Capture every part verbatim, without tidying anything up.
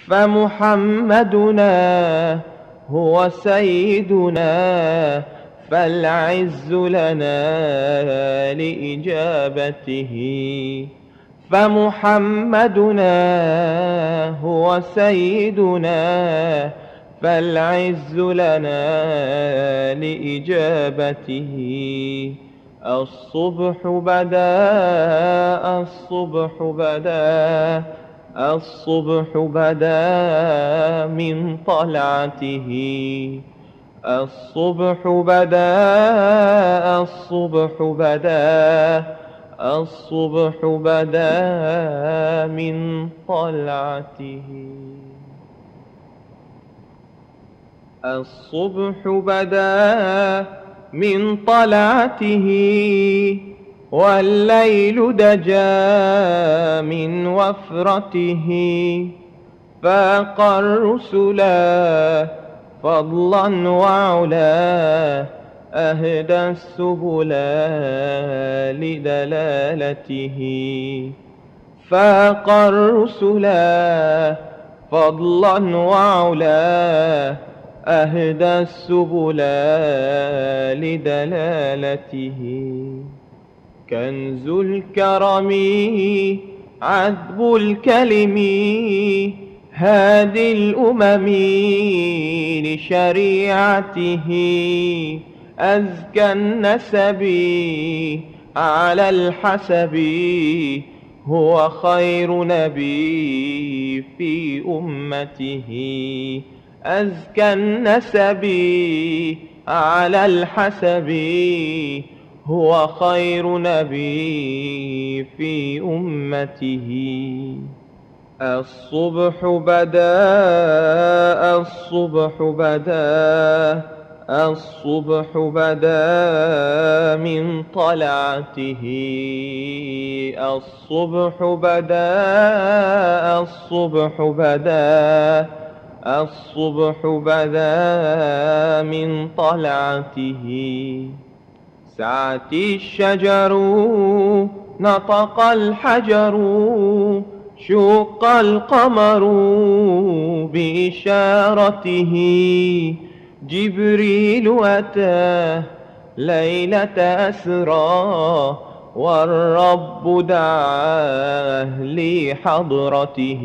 فمحمدنا هو سيدنا، فالعز لنا لإجابته. فمحمدنا هو سيدنا، فالعز لنا لإجابته. الصبح بدا، الصبح بدا، الصبح بدا من طلعته. الصبح بدا، الصبح بدا، الصبح بدا من طلعته. الصبح بدا من طلعته، والليل دجا من وفرته، فاق الرسلا فضلا وعلا، أهدى السبل لدلالته. فاق الرسلا فضلا وعلا، أهدى السبل لدلالته. كنز الكرم عذب الكلم، هادي الأمم لشريعته. أزكى النسب على الحسب، هو خير نبي في أمته. أزكى النسب على الحسب، هو خير نبي في أمته. الصبح بدا، الصبح بدا، الصبح بدا من طلعته. الصبح بدا، الصبح بدا، الصبح بدا من طلعته. سعت الشجر، نطق الحجر، شق القمر بإشارته. جبريل أتى ليلة أسرى، والرب دعاه لحضرته.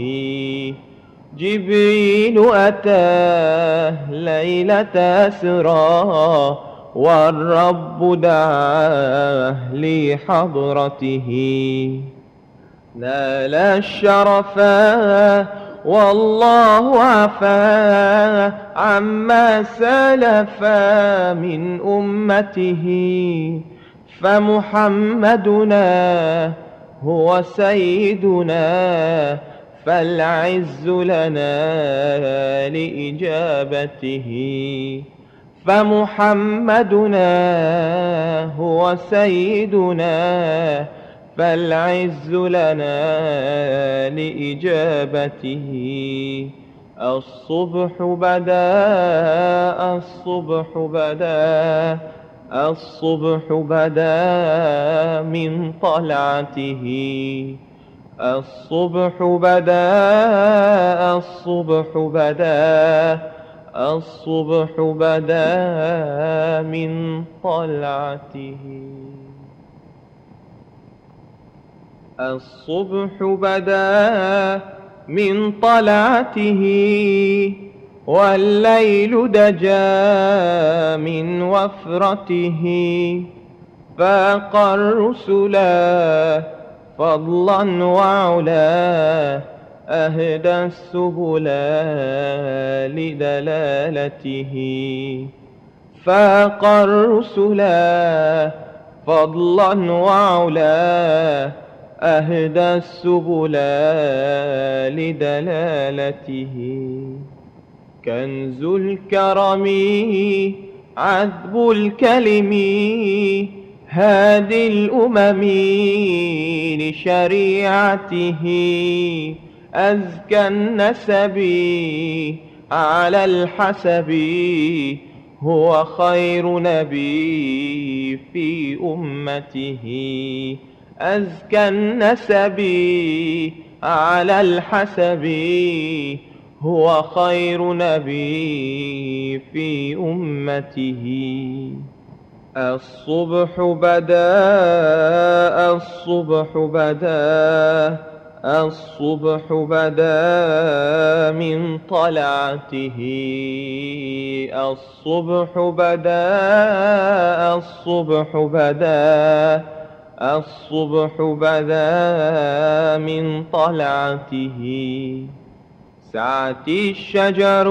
جبريل أتى ليلة أسرى، والرب دعاه لحضرته. نال الشرف والله عفا عما سلف من أمته. فمحمدنا هو سيدنا، فالعز لنا لإجابته. فمحمدنا هو سيدنا، فالعز لنا لإجابته. الصبح بدا، الصبح بدا، الصبح بدا من طلعته. الصبح بدا، الصبح بدا، الصبح بدا من طلعته. الصبح بدا من طلعته، والليل دجا من وفرته. فاق الرسلا فضلا وعلا، أهدى السبل لدلالته. فاق الرسلا فضلا وعلا، أهدى السبل لدلالته. كنز الكرم عذب الكلم، هادي الأمم لشريعته. أزكى النسب على الحسب، هو خير نبي في أمته. أزكى النسب على الحسب هو خير نبي في أمته. الصبح بدا، الصبح بدا، الصبح بدا من طلعته. الصبح بدا، الصبح بدا، الصبح بدا من طلعته. سعت الشجر،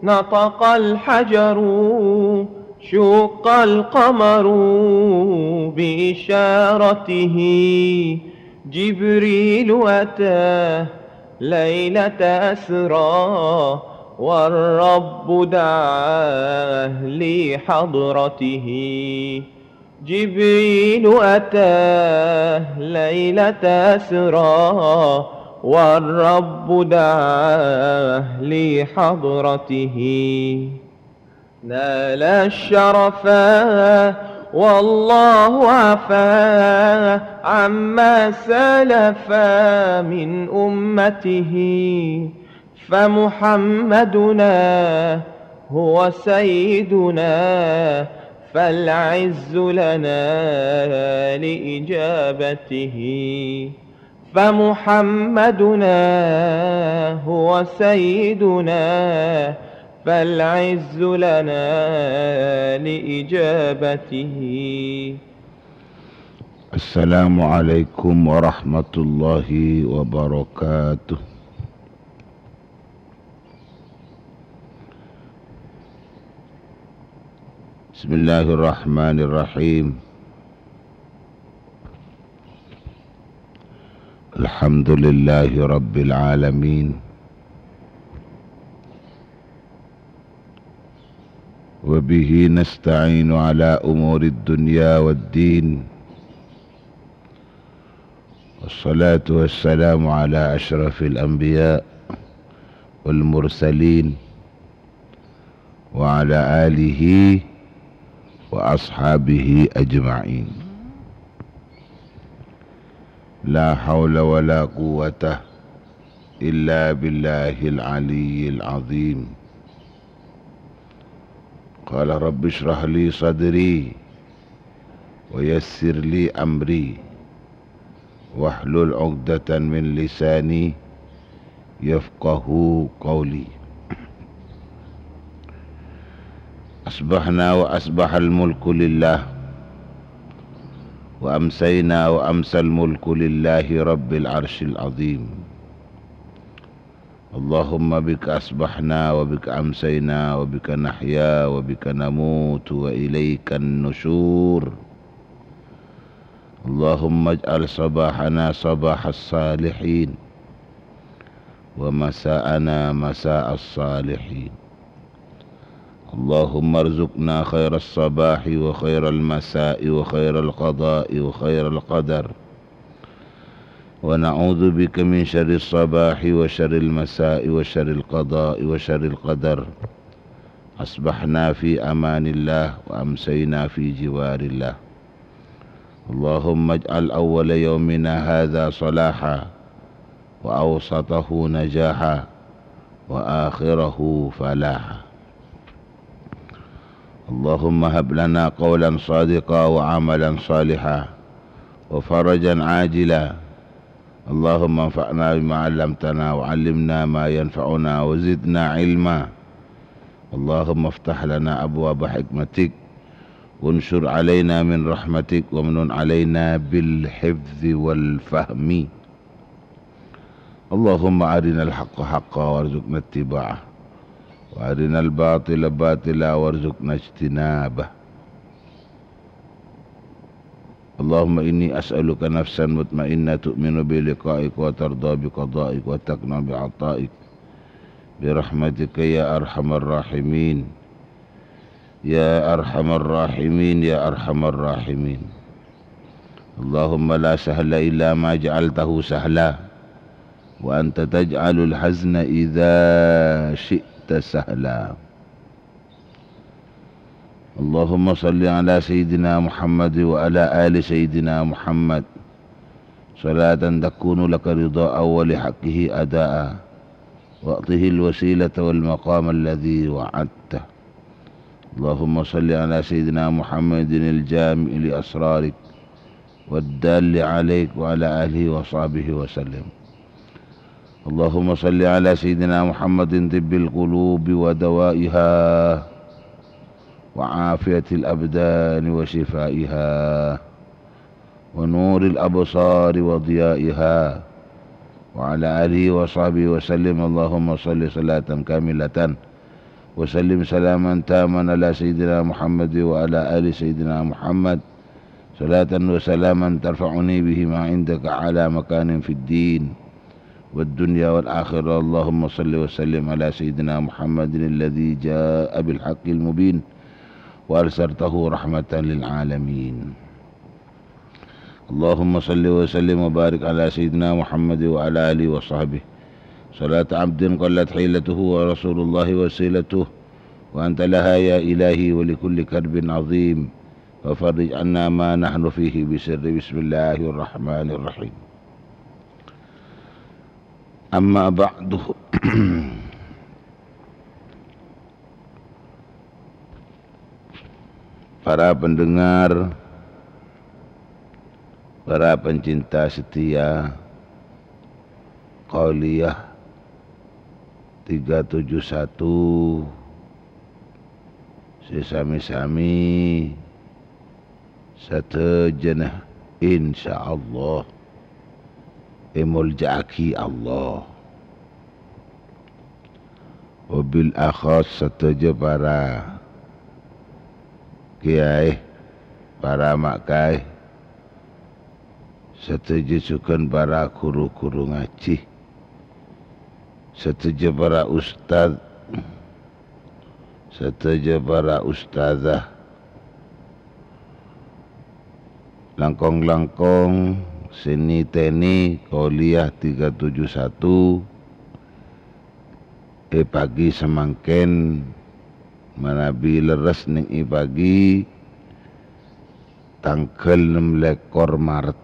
نطق الحجر، شق القمر بإشارته. جبريل أتى ليلة أسرى، والرب دعاه لحضرته. جبريل أتى ليلة أسرى، والرب دعاه لحضرته. نال الشرفا والله عفا عما سلفا من أمته. فمحمدنا هو سيدنا، فالعز لنا لإجابته. فمحمدنا هو سيدنا، فالعز لنا لإجابته. السلام عليكم ورحمة الله وبركاته. بسم الله الرحمن الرحيم. الحمد لله رب العالمين. وبه نستعين على أمور الدنيا والدين. والصلاة والسلام على أشرف الأنبياء والمرسلين وعلى آله وأصحابه أجمعين. لا حول ولا قوة إلا بالله العلي العظيم. قال: رب اشرح لي صدري ويسر لي أمري واحلل عقدة من لساني يفقهوا قولي. أصبحنا وأصبح الملك لله، وأمسينا وأمسى الملك لله رب العرش العظيم. اللهم بك أصبحنا وبك أمسينا وبك نحيا وبك نموت وإليك النشور. اللهم اجعل صباحنا صباح الصالحين، ومساءنا مساء الصالحين. اللهم ارزقنا خير الصباح وخير المساء وخير القضاء وخير القدر، ونعوذ بك من شر الصباح وشر المساء وشر القضاء وشر القدر. أصبحنا في أمان الله وأمسينا في جوار الله. اللهم اجعل أول يومنا هذا صلاحا، وأوسطه نجاحا، وآخره فلاحا. اللهم هب لنا قولا صادقا وعملا صالحا وفرجا عاجلا. اللهم انفعنا بما علمتنا وعلمنا ما ينفعنا وزدنا علما. اللهم افتح لنا أبواب حكمتك وانشر علينا من رحمتك وامنن علينا بالحفظ والفهم. اللهم أرنا الحق حقا وارزقنا اتباعه، وأرنا الباطل باطلا وارزقنا اجتنابه. اللهم إني أسألك نفسا مطمئنة تؤمن بلقائك وترضى بقضائك وتقنع بعطائك برحمتك يا أرحم الراحمين. يا أرحم الراحمين، يا أرحم الراحمين. اللهم لا سهل إلا ما جعلته سهلا، وأنت تجعل الحزن إذا شئت سهلا. اللهم صل على سيدنا محمد وعلى آل سيدنا محمد. صلاة تكون لك رضاء ولحقه أداء، وأعطه الوسيلة والمقام الذي وعدته. اللهم صل على سيدنا محمد الجامع لأسرارك والدال عليك وعلى آله وصحبه وسلم. اللهم صل على سيدنا محمد طب القلوب ودوائها وعافية الأبدان وشفائها ونور الأبصار وضيائها وعلى آله وصحبه وسلم. اللهم صل صلاة كاملة وسلم سلاما تاما على سيدنا محمد وعلى آل سيدنا محمد، صلاة وسلاما ترفعني بهما عندك أعلى مكان في الدين والدنيا والآخرة. اللهم صل وسلم على سيدنا محمد الذي جاء بالحق المبين وأرسلته رحمة للعالمين. اللهم صل وسلم وبارك على سيدنا محمد وعلى آله وصحبه، صلاة عبد قلت حيلته ورسول الله وسيلته، وأنت لها يا إلهي ولكل كرب عظيم، وفرج عنا ما نحن فيه بسر بسم الله الرحمن الرحيم. أما بعد. Para pendengar, para pencinta setia Qauliyah tiga tujuh satu, sè sami-sami sadhâjâna, insyaallah, èmoljâ'aghi Allah. Wabil akhas sadhâjâ para kèyaè, para ma' kaè, sadhâjâ jhughân para ghuru-ghuru ngajhi, sadhâjâ para ustad, sadhâjâ para ustadzah, langkong-langkong sè nitènè Qauliyah tiga tujuh satu, è pagi samangkèn, manabi lerres nèng è pagi, tangghâl nem lèkor Maret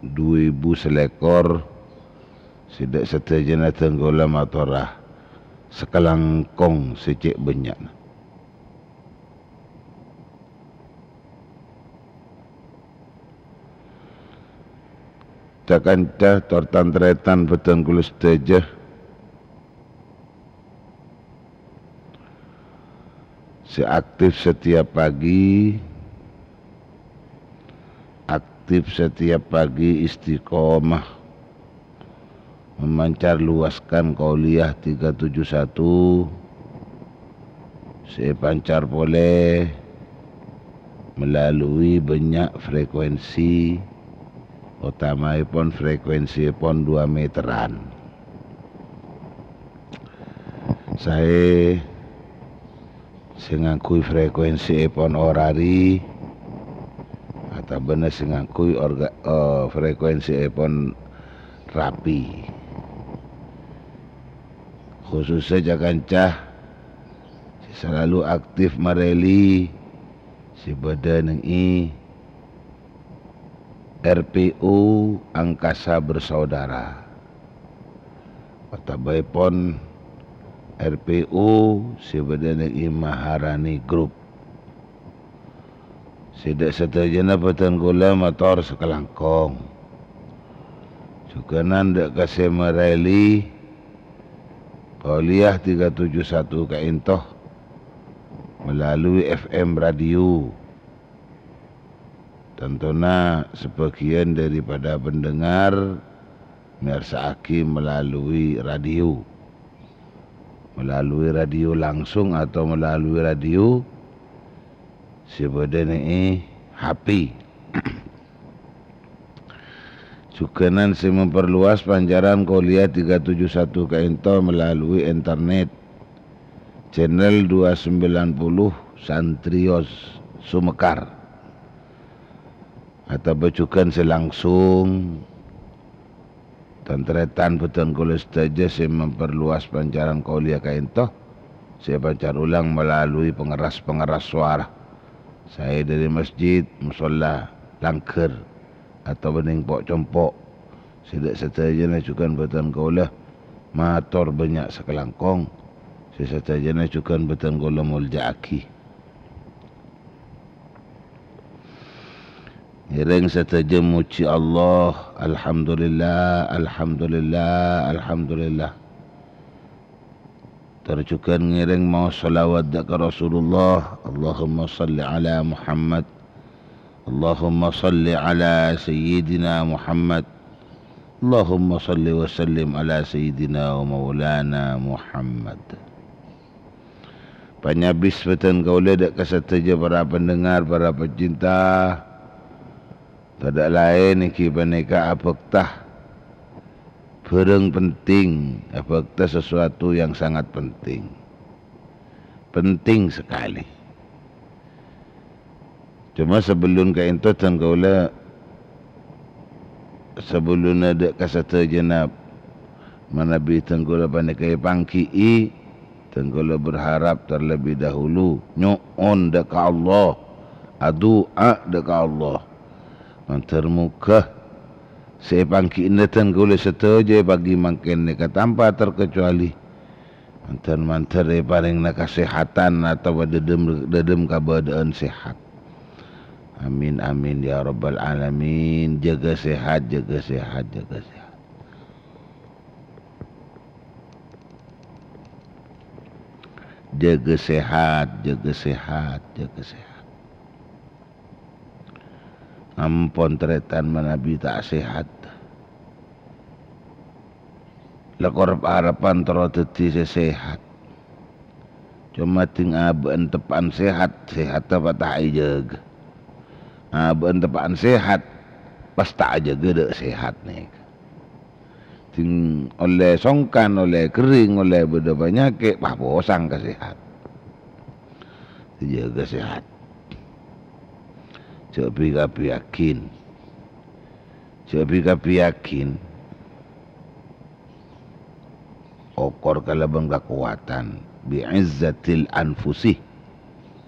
du èbu salèkor, sè dâ' sadhâjâna dhâng kaulâ matora sakalangkong sè cè' bânnya'na. Ca-kanca tor tan-tarètan bhâdhân kaulâ sadhâjâ sè aktif setiap pagi, aktif setiap pagi istiqomah memancar luaskan Qauliyah tiga tujuh satu sè èpancar polè melalui bânnya' frekuensi, otamaèpon frekuensièpon dua meteran. Saè sè ngangghuy frekuensièpon orari, otabâna sè ngangghuy orga-, eh, frekuensièpon rapi. Khusussa ca-kanca sè salalu aktif marèli sè bâdâ nèng è R P U Angkasa Bersaudara, otabâèpon R P U sè bâdâ nèng è Maharani Group. Sè dâ' sadhâjâna bhâdhân kaulâ mator sakalangkong. Jhughânan dâ' ka sè marèli Qauliyah tiga tujuh satu ka'ènto melalui F M radio. Tantona sebagian daripada pendengar mèyarsa'aghi melalui radio. Melalui radio langsung atau melalui radio sè bâdâ nèng è H P. Jhughânan sè memperluas pancaran Qauliyah tiga tujuh satu ka'ènto melalui internet. Channel dua sembilan puluh Santrios Sumekar. Otabâ jhughân sè langsung, tan-tarètan bhâdhân kaulâ sadhâjâ sè memperluas pancaran Qauliyah ka'ènto, sè èpancar ulang melalui pengeras-pengeras suara, saè dâri masjid, mosolla, langghâr, otabâ nèng po'-compo' sè dâ' sadhâjâna jhughân bhâdhân kaulâ mator bânnya' sakalangkong, sè sadhâjâna jhughân bhâdhân kaulâ molja'aghi. Ngèrèng sadhâjâ mojhi Allah, alhamdulillah, alhamdulillah, alhamdulillah. Tor jhughân ngèrèng maos shalawat dâ' ka Rasulullah, Allahumma shalli ala Muhammad, Allahumma shalli ala Sayyidina Muhammad, Allahumma shalli wa sallim ala Sayyidina wa Maulana Muhammad. Panyabis bhâdhân kaulâ dâ' ka sadhâjâ para pendengar, para pecinta. Tadâ' laèn èngghi panèka abhâkta bhârâng penting, abhâkta sesuatu yang sangat penting. Penting sekali. Coma sabellun ka'ènto dhân kaulâ, sabellunna dâ' ka sadhâjâna manabi dhân kaulâ panèka èpanggi'i, dhân kaulâ berharap terlebih dahulu nyo'on dâ' ka Allah, adu'a dâ' ka Allah. Mandhâr moghâ sè èpanggi'ina dhân kaulâ sadhâjâ è pagi mangkèn nèka tanpa terkecuali mandhâr-mandhâr èparèngana kasèhadhân otabâ dhâdhâm, dhâdhâm kabâdâ'ân sèhat. Amin, amin, ya rabbal alamin. Jâgâ sèhat, jâgâ sèhat, jâgâ sèhat. Jâgâ sèhat, jâgâ sèhat, jâgâ sèhat. Ampon tarètan manabi ta' sèhat. La korep-arepan terro dhâddhi sè sèhat. Coma dhing abâ'na teppa'an sèhat, sèhatta pas ta' èjâgâ. Abâ'na teppa'an sèhat, pas ta' ajâgâ dâ' sèhat nèka. Dhing ollè songkan, ollè ghering, ollè bâdâ panyakè', pas posang ka sèhat. Èjâgâ sèhat. Jhâ' bi-, kabbhi yakin. Jhâ' bi-, kabbhi yakin. Okor kalabân kakowadhân, bi'izzatil anfusi.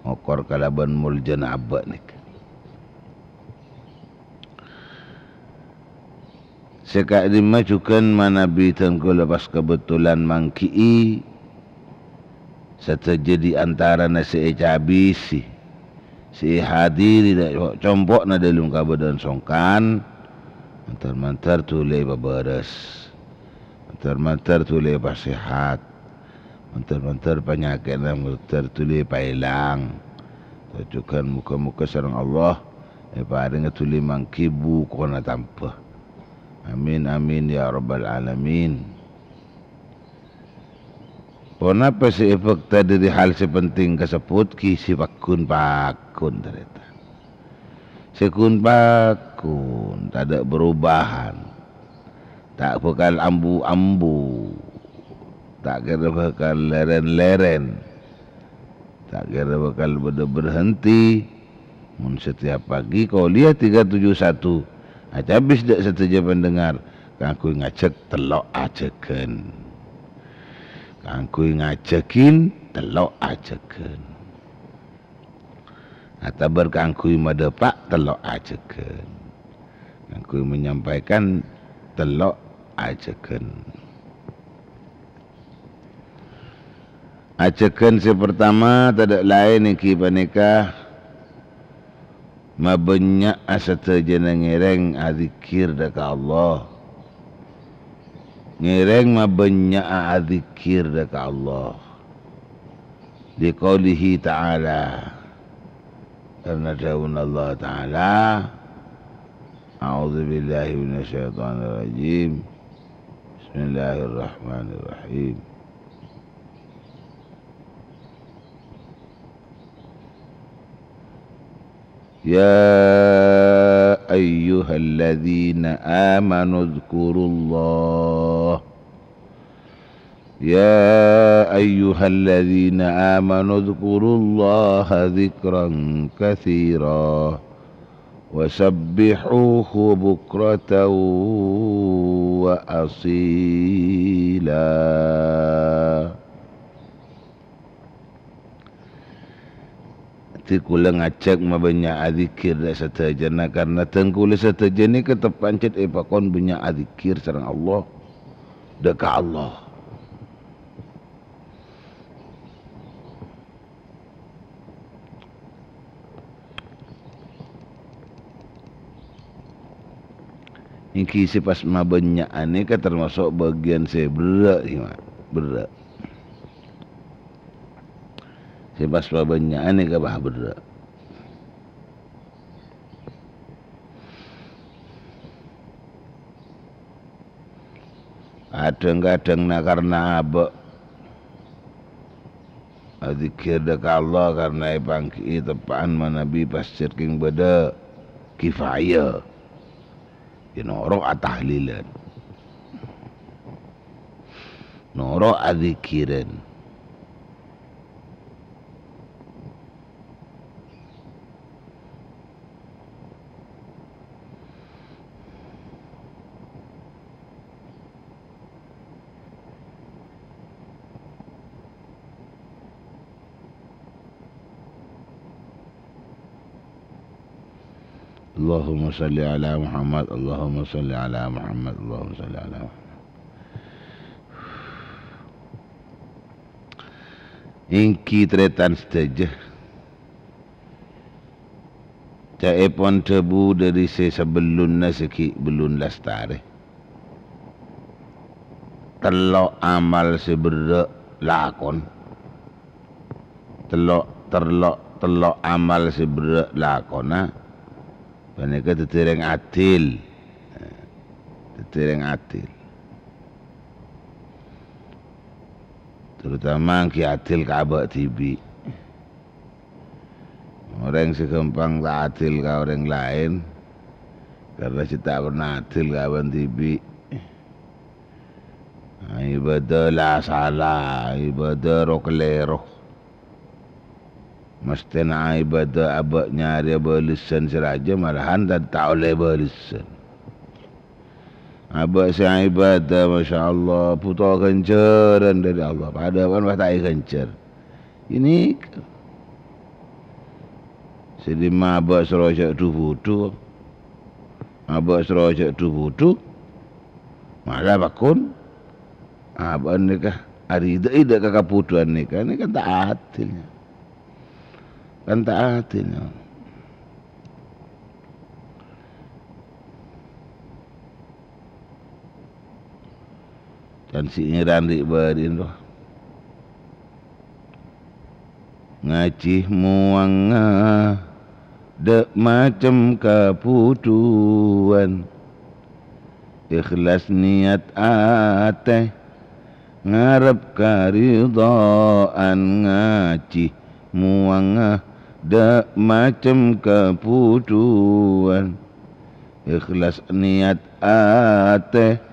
Okor kalabân moljâna abâ' nèka. Sè ka'dimma jhughân manabi dhân kaulâ pas kabhendherrân mangghi'i sadhâjâ di antarana sè ècabisi, sè èhadiri dâ' compo'na dâlem kabâdâ'ân songkan, mandhâr-mandhâr dhuli èpabârâs, mandhâr-mandhâr dhuli èpasèhat. Mandhâr-mandhâr panyakè'na mandhâr dhuli èpaèlang. Tor jhughân moghâ-moghâ sareng Allah èparèngè dhuli mangghi bukona tamba. Amin, amin, ya rabbal alamin. Ponapa sè èbhâkta dhâri hal sè penting kasebbhut ghi' sè paggun-paggun, tarètan. Sè ghun-paggun, tadâ' perubahan. Ta' bhâkal ambu-ambu. Ta' kèra bhâkal lèrèn-lèrèn. Ta' kèra bhâkal bâdâ berhenti. Mon setiap pagi kolèya tiga tujuh satu, acabis dâ' sadhâjâ pendengar kaangghuy ngajhâk tello' ajhâghân. Kaangghuy ngajhâghân tello' ajhâghân. Atabâr kaangghuy madâpa' tello' ajhâghân. Kaangghuy menyampaikan tello' ajhâghân. Ajhâghân sè partama tadâ' laèn èngghi panèka mabânnya'a sadhâjâna ngèrèng adzikkèr dâ' ka Allah. Ngèrèng mabânnya'a adzikkèr dâ' ka Allah. Liqaulihi ta'ala, karna dhâbuna Allah Ta'ala, a'udzubillahi minasyaitonirrajim. Bismillahirrahmanirrahim. يا أيها الذين آمنوا اذكروا الله. يا أيها الذين آمنوا اذكروا الله ذكرا كثيرا وسبحوه بكرة وأصيلا. Dhâddhi kaulâ ngajhâk mabânnya' adzikkèr dâ' sadhâjâna, karna dhâng kaulâ sadhâjâ nèka teppa'na cè' èpakon bânnya' adzikkèr sareng Allah, dâ' ka Allah. Èngghi sè pas mabânnya'an nèka tamaso' bâgiyân sè berrâ', ghi, Ma'. Berrâ'. Sè pas mabânnya'an nèka pas berrâ'. Kadhâng-kadhâng na karna abâ'. Adzikkèr dâ' ka Allah karna èpangghi'i teppa'na manabi pas cè' kèng bâdâ kifayah. Yâ noro' atahlilan. Noro' adzikkèran. Allahumma shalli ala Muhammad, Allahumma shalli ala Muhammad, Allahumma shalli ala Muhammad. Èngghi tarètan sadhâjâ. Ca'èpon dhâbu dâri sè sabellunna sè ghi' bellun lastarè. Tello' amal sè berrâ' lakon. Tello', terlo', tello' amal sè berrâ' lakona panèka dhâddhi rèng adil. Dhâddhi rèng adil. Terutama ghi' adil ka abâ' dhibi'. Orèng sè ghâmpang ta' adil ka orèng laèn, karna sè ta' pernah adil ka bân dhibi'. Ibâdâ la sala, ibâdâ ro-kalèro. Masthèna ibâdâ abâ' nyarè bâlessan sè rajâ, malahan ta', ta' ollè bâlessan. Abâ' sè ibâdâ, masyaallah, bhuto ghânjhârân dâri Allah. Padahal kan pas ta' èghânjhâr. Ini sè dimma abâ' sè roja' dhu-budhu. Abâ' sè roja' dhu-budhu. Malah pakon. Abâ' nèka aridâ'i dâ' ka kabhudhuwân nèka. Nèka ta' adil. Kan ta' adil. Kan sè ngèran ri'-bâri'na rowa. Ngajhi mowangnga dâ' macem kabhudhuwân. Ikhlas niyat atè ngarep karidhâ'ân, ngajhi mowangnga dâ' macem kabhudhuwân. Ikhlas niyat atè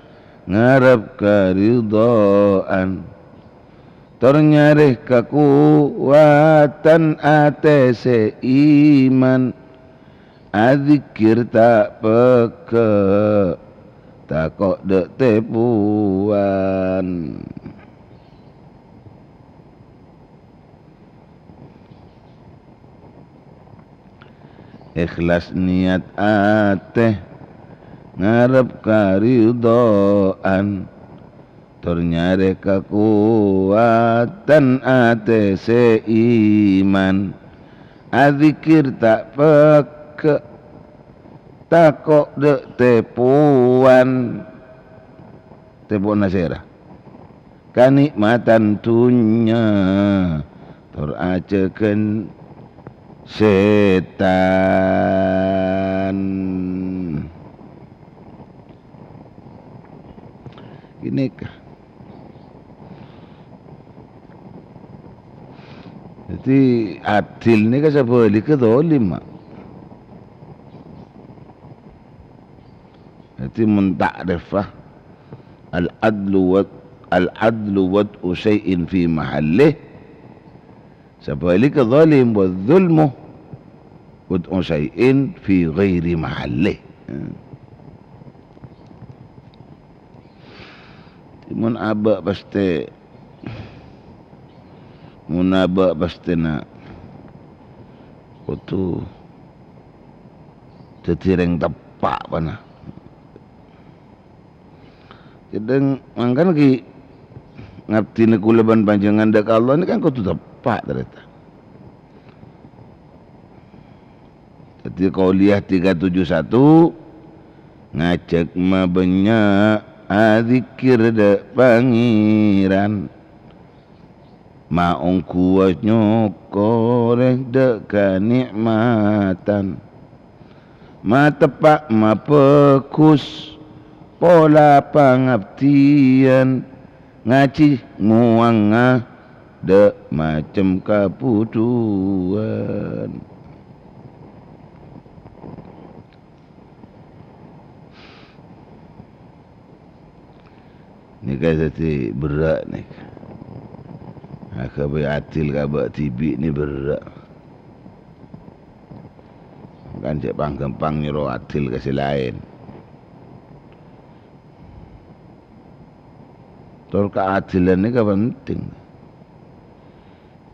ngarep karidhâ'ân, tor nyarè kakowatan atè sè iman. Adzikkèr ta' pegghâ', tako' dâ' tèpowan. Ikhlas niyat atè ngarep karidhâ'ân, tor nyarè kakowatan atè sè iman. Adzikkèr ta' pegghâ', tako' dâ' tèpowan. Tèpowanna sèra? Kanè'matan dhunnya, tor ajâgân sètan. Ghânèka. Dhâddhi, adil nèka sabhâligghâ dzalim, Ma'. Dhâddhi, mon ta'rifâ, al-adlu wa, al-adlu wad'u syai'in fi mahallih, sabhâligghâ dzalim, wa dzulmu wad'u syai'in fi ghairi mahallih. Mon abâ' pastè, mon abâ' pastèna Kodhu dhâddhi rèng teppa' bâ'na. Cèdheng mangkana ghi' ngabdhina kaulâ bân panjhennengngan dâ' ka Allah nèka kan kodhu teppa', tarètan. Dhâddhi, Qauliyah tiga tujuh satu, ngajhâk mabânnya' adzikkèr dâ' Pangèran. Maongghuwâ nyokorè dâ' kanè'matan. Mateppa' mabhâghus pola pangabdiyân, ngajhi mowangnga dâ' macem kabhudhuwân. Nèka dhâddhi berrâ' nèka. Aghâbây adil ka bâ' dhibi' nè berrâ'. Kan cè' pang-ghâmpang nyoro adil ka sè laèn. Tor kaadilan nèka penting.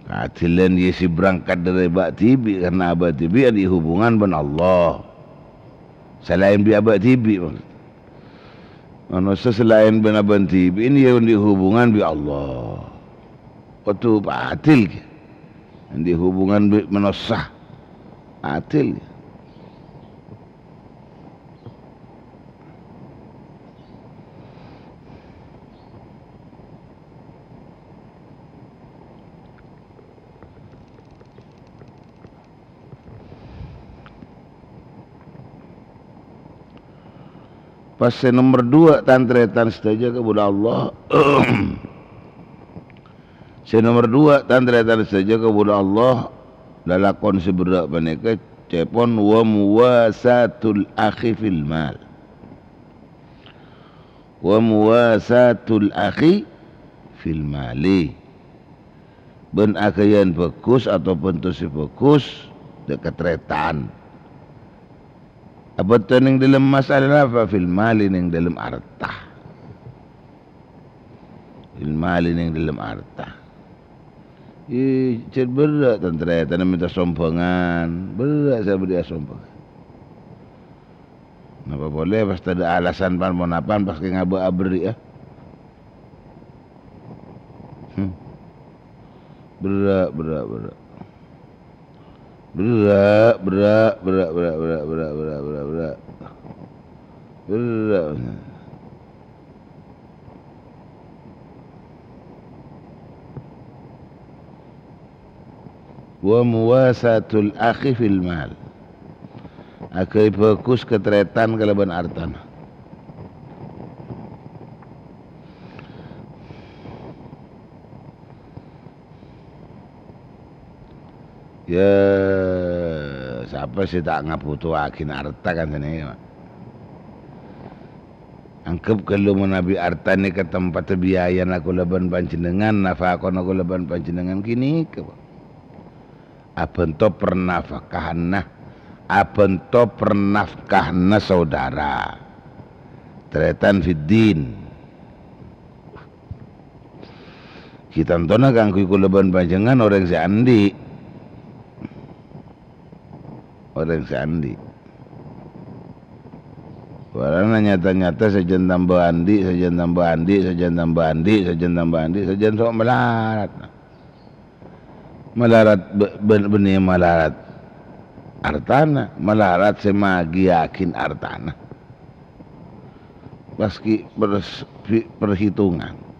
Kaadilan yâ sè berangkat dâri abâ' dhibi', karna abâ' dhibi' andi' hubungan bân Allah. Salaèn bi' abâ' dhibi', maksud. Manossa salaèn bân abâ' dhibi' nè yâ andi' hubungan bi' Allah. Kodhu adil, ghi. Andi' hubungan bi' manossa. Adil, ghi. Pas sè nomer duwâ', tan-tarètan sadhâjâ kaulâ Allah. Sè nomer duwâ', tan-tarètan sadhâjâ kaulâ Allah, lalakon sè berrâ' panèka cèpon wa muwasatul akhi fil mal. Wa muwasatul akhi fil mali. Bân aghâbây bhâghus atau bhunto sè bhâghus dâ' katarètan. Abâ' nèng dâlem masalah napa? Fil mali, nèng dâlem arta. Fil mali, nèng dâlem arta. Ih, cè' berrâ' tan-tarètan mènta sombhângan, berrâ' sè abâdhiyâ sombhângan. Napa polè pas tadâ' alasan pan-ponapan pas kè ngabâ' aberri', yâ? Hmm. Berrâ', berrâ', berrâ'. Berrâ', berrâ', berrâ'. Berrâ'. Wa muwasatul akhi fil mal. Aghâbây bhâghus katarètan kalabân artana. Yâ, sapa sè ta' ngabhutoaghi arta kan sanèka, Pak? Anggep ghâllu manabi arta nèka tempatta biayana kaulâ bân panjhennengngan, nafakona kaulâ bân panjhennengngan ghânèka, Pak. Abhânto pernafkahanna, abhânto pernafkahanna saudara. Tarètan fiddin. Ghi' tantona kaangghuy kaulâ bân panjhennengngan orèng sè andi'. Orèng sè andi'. Polana nyata-nyata sajân tamba andi', sajân tamba andi', sajân tamba andi', sajân tamba andi', sajân so' malarat. Malarat bâ-, bân-, bânnè malarat artana, malarat sè magiyâghin artana. Pas ghi' pers-, pi-, perhitungan.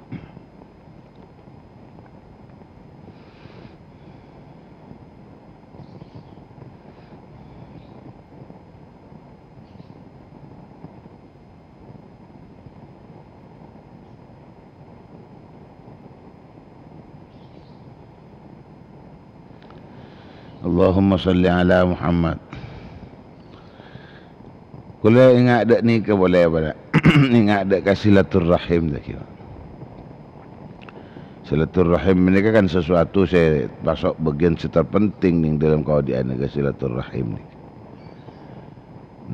Allahumma shalli ala Muhammad. Kaulâ ènga' dâ' nèka polè, Pak. Ènga' dâ' ka silaturrahim, dâ' kèya. Silaturrahim nèka kan sesuatu sè maso' bâgiyân sè terpenting nèng dâlem kaodi'ân nèka silaturrahim nèka.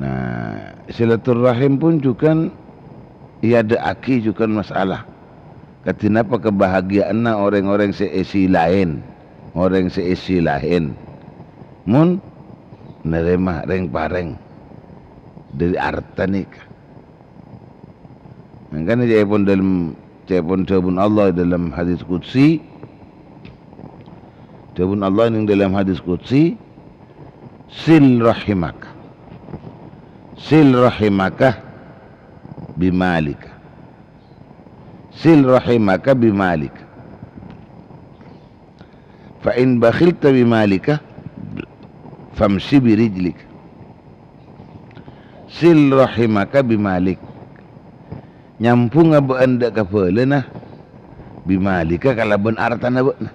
Nah, silaturrahim pon jhughân èadâ'aghi jhughân masalah. Kadhi napa kabahagiaanna orèng-orèng sè èsè laèn, orèng sè èsè laèn. Mon narèma rèng-parèng dhâri arta nèka. Mangkana ca'èpon dhâlem, ca'èpon dhâbuna Allah dhâlem hadis qudsi, dhâbuna Allah neng dhâlem hadis qudsi, "Sil rahimaka. Sil rahimaka bimalika. Sil rahimaka bimalika." "Fa in bakhilta bimalika, famshi birijlika." Sil rahimaka bimalik. Nyambhungnga bâ'na dâ' kabâlâna bimalika kalabân artana bâ'na.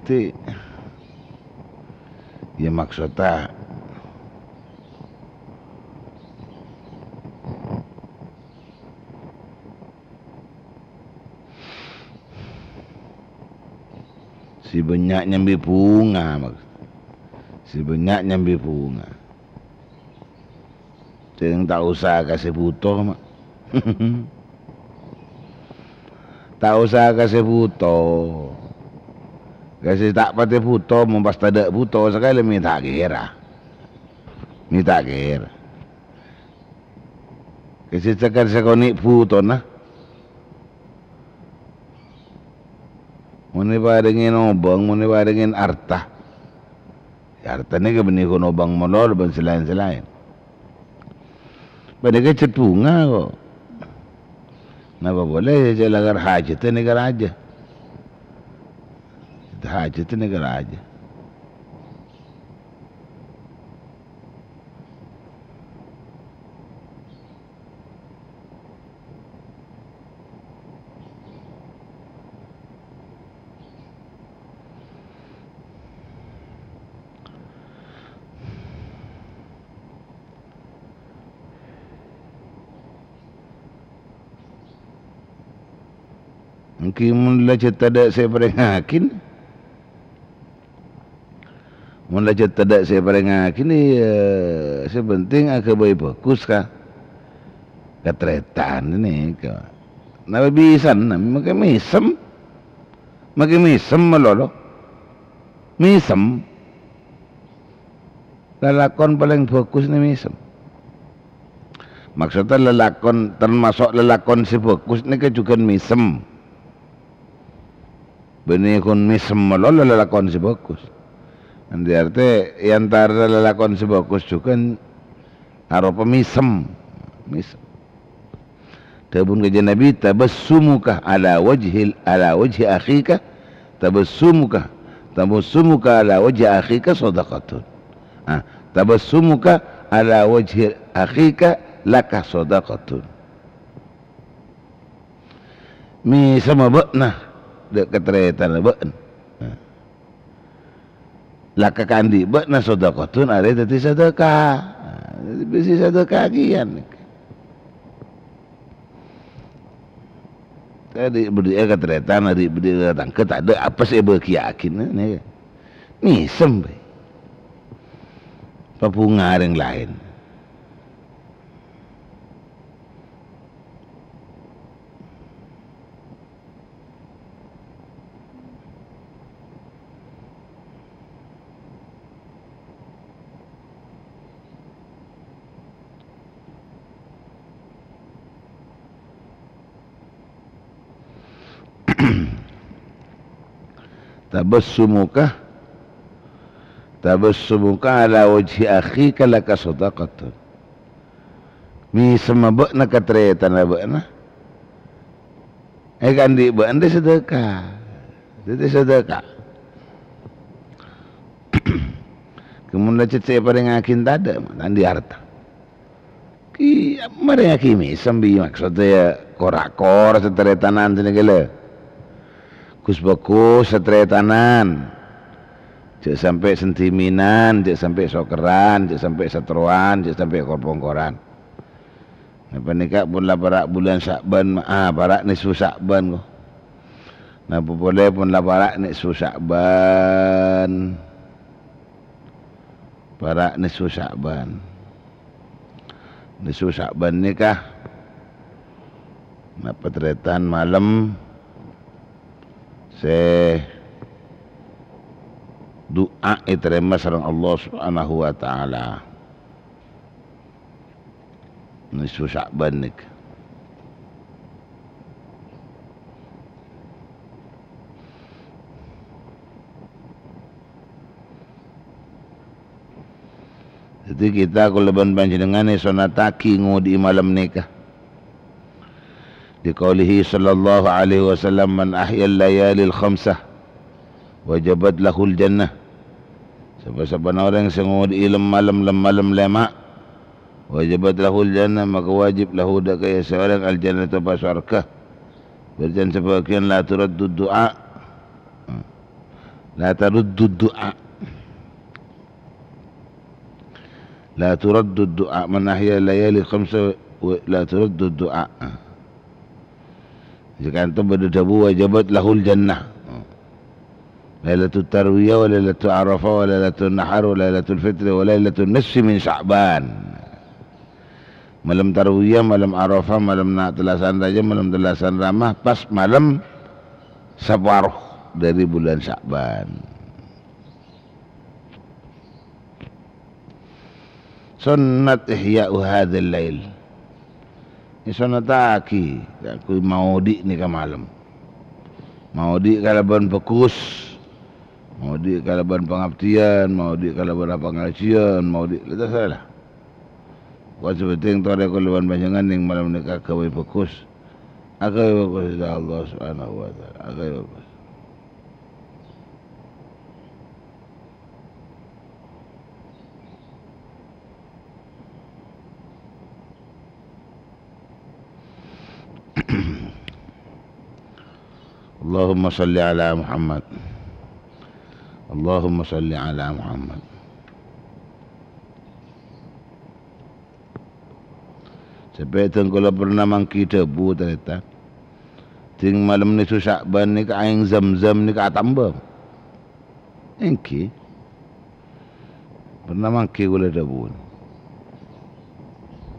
Ti-, ya, maksodda, sè bânnya' nyambi bhunga, mak-, sè bânnya' nyambi bhunga. Sèng ta' osa ka sè bhuto, ma'. Ta' osa ka sè bhuto. Ka sè ta' patè bhuto, mon pas tadâ' bhuto sakalè mè' ta' kèra. Mè' ta' kèra. Ka sè cakar sakonè' bhutona. Mon èparèngè obâng, mon èparèngè arta. Ya, arta nèka bânnè ghun obâng malolo bân sè laèn-sè laèn. Panèka cè' bhunga, ko'. Napa polè, ya, cè' lakar hajhâddhâ nèka rajâ. Hajhâddhâ nèka rajâ. Ènggi mon la cè' tadâ' sè èparèngngaghi. Mon la cè' tadâ' sè èparèngngaghi, ya, sè penting aghâbây bhâghus ka, ka tarètan nèka. Napa bisa, na, makè mèsem. Makè mèsem malolo. Mèsem. Lalakon palèng bhâghus nè mèsem. Maksodda lalakon, tamaso' lalakon sè bhâghus nèka jhughân mèsem. Bânnè ghun mèsem malolo lalakon sè bhâghus. Andi' artè, è antara lalakon sè bhâghus jhughân aropa mèsem. Mèsem. Dhâbuna Kanjeng Nabi, "Tabassumuka ala wajhil, ala wajhi akhika, tabassumuka, tabassumuka ala wajhi akhika shadaqatun." Ah, "Tabassumuka ala wajhi akhika laka shadaqatun." Mèsemma bâ'na dâ' ka tarètanna bâ'na. Nah. Laka ka andi' bâ'na shadaqatun, arè dhâddhi sadhâka. Nah, dhâddhi bisa sadhâka kèyan. Tadâ' bâdâ'â ka tarètan, tadâ' bâdâ'â ka tatangghâ, tadâ' apa sè èbâghiyâghi, nè. Mèsem bhâi. Pabhunga rèng laèn. Tabassumuka, tabassumuka ala wajhi akhika laka shadaqatun. Mèsemma bâ'na ka tarètanna bâ'na. È, ka andi' bâ'na dhâddhi sadhâka. Dhâddhi sadhâka. Kemon la cè' sè èparèngngaghi tadâ', ma' ta' andi' arta. Ki-, marèngngaghi mèsem bi' maksodda, ya, kor-akor satarètanan sè nèka la. Gus-bhâgus satarètanan. Jhâ' sampè' sentiminan, jhâ' sampè' sokerran, jhâ' sampè' saterrowan, jhâ' sampè' kor-pongkoran. Nah, panèka pon la para' bulân Sya'ban, ah, para' nisfu Sya'ban, ko'. Napa polè pon la para' nisfu Sya'ban. Para' nisfu Sya'ban. Nisfu Sya'ban nèka napa tarètan malem sè du'a ètarèma sareng Allah Subhanahu wa Ta'ala. Nisfu Sya'ban nèka. Dhâddhi kita kaulâ bân panjhennengngan èsonnataghi ngodhi'i malem nèka. Liqaulihi sallallahu alaihi wasallam, "Man ahyal layalil khamsah wajabat lahul jannah." Sapa-sapana orèng sè ngodhi'i lem-, malem, lem-, malem lèma', wajabat lahul jannah, maka wajib lahu dhâ' ka iyâ sè orèng al-jannah, apa sowarghâ. Bârtèna sabâgiyân la turaddu du'a. La taruddu du'a. La turaddu du'a, man ahya layali khamsa wa la turaddu du'a. Sakanto bâdâ dhâbu, "Wajabat lahul jannah." Lailatul Tarwiyah, wa Lailatul Arafah, wa Lailatul Nahar, wa Lailatul Fitri, wa Lailatul Nisfi min Sya'ban. Malem Tarwiyah, malem Arafah, malem na-, tellasan Rajab, malem tellasan Ramah, pas malem saparo dhâri bulân Sya'ban. Sonnat ihya'u hadzal lail. Èsonnataghi, kaangghuy maodhi' nèka malem. Maodhi' kalabân bhâghus. Maodhi' kalabân pangabdiyân, maodhi' kalabân pangajiân, maodhi' la terserah. Pokok sè penting torè kaulâ bân panjhennengngan neng malem nèka aghâbây bhâghus. Aghâbây bhâghus, insyaallah subhanahu wa ta'ala. Aghâbây bhâghus. Allahumma shalli ala Muhammad. Allahumma shalli ala Muhammad. Sampè' dhâng kaulâ pernah mangghi dhâbu, tarètan. Dhing malem nisfu Sya'ban nèka aèng Zamzam nèka atamba. Èngghi. Pernah mangghi kaulâ dhâbu.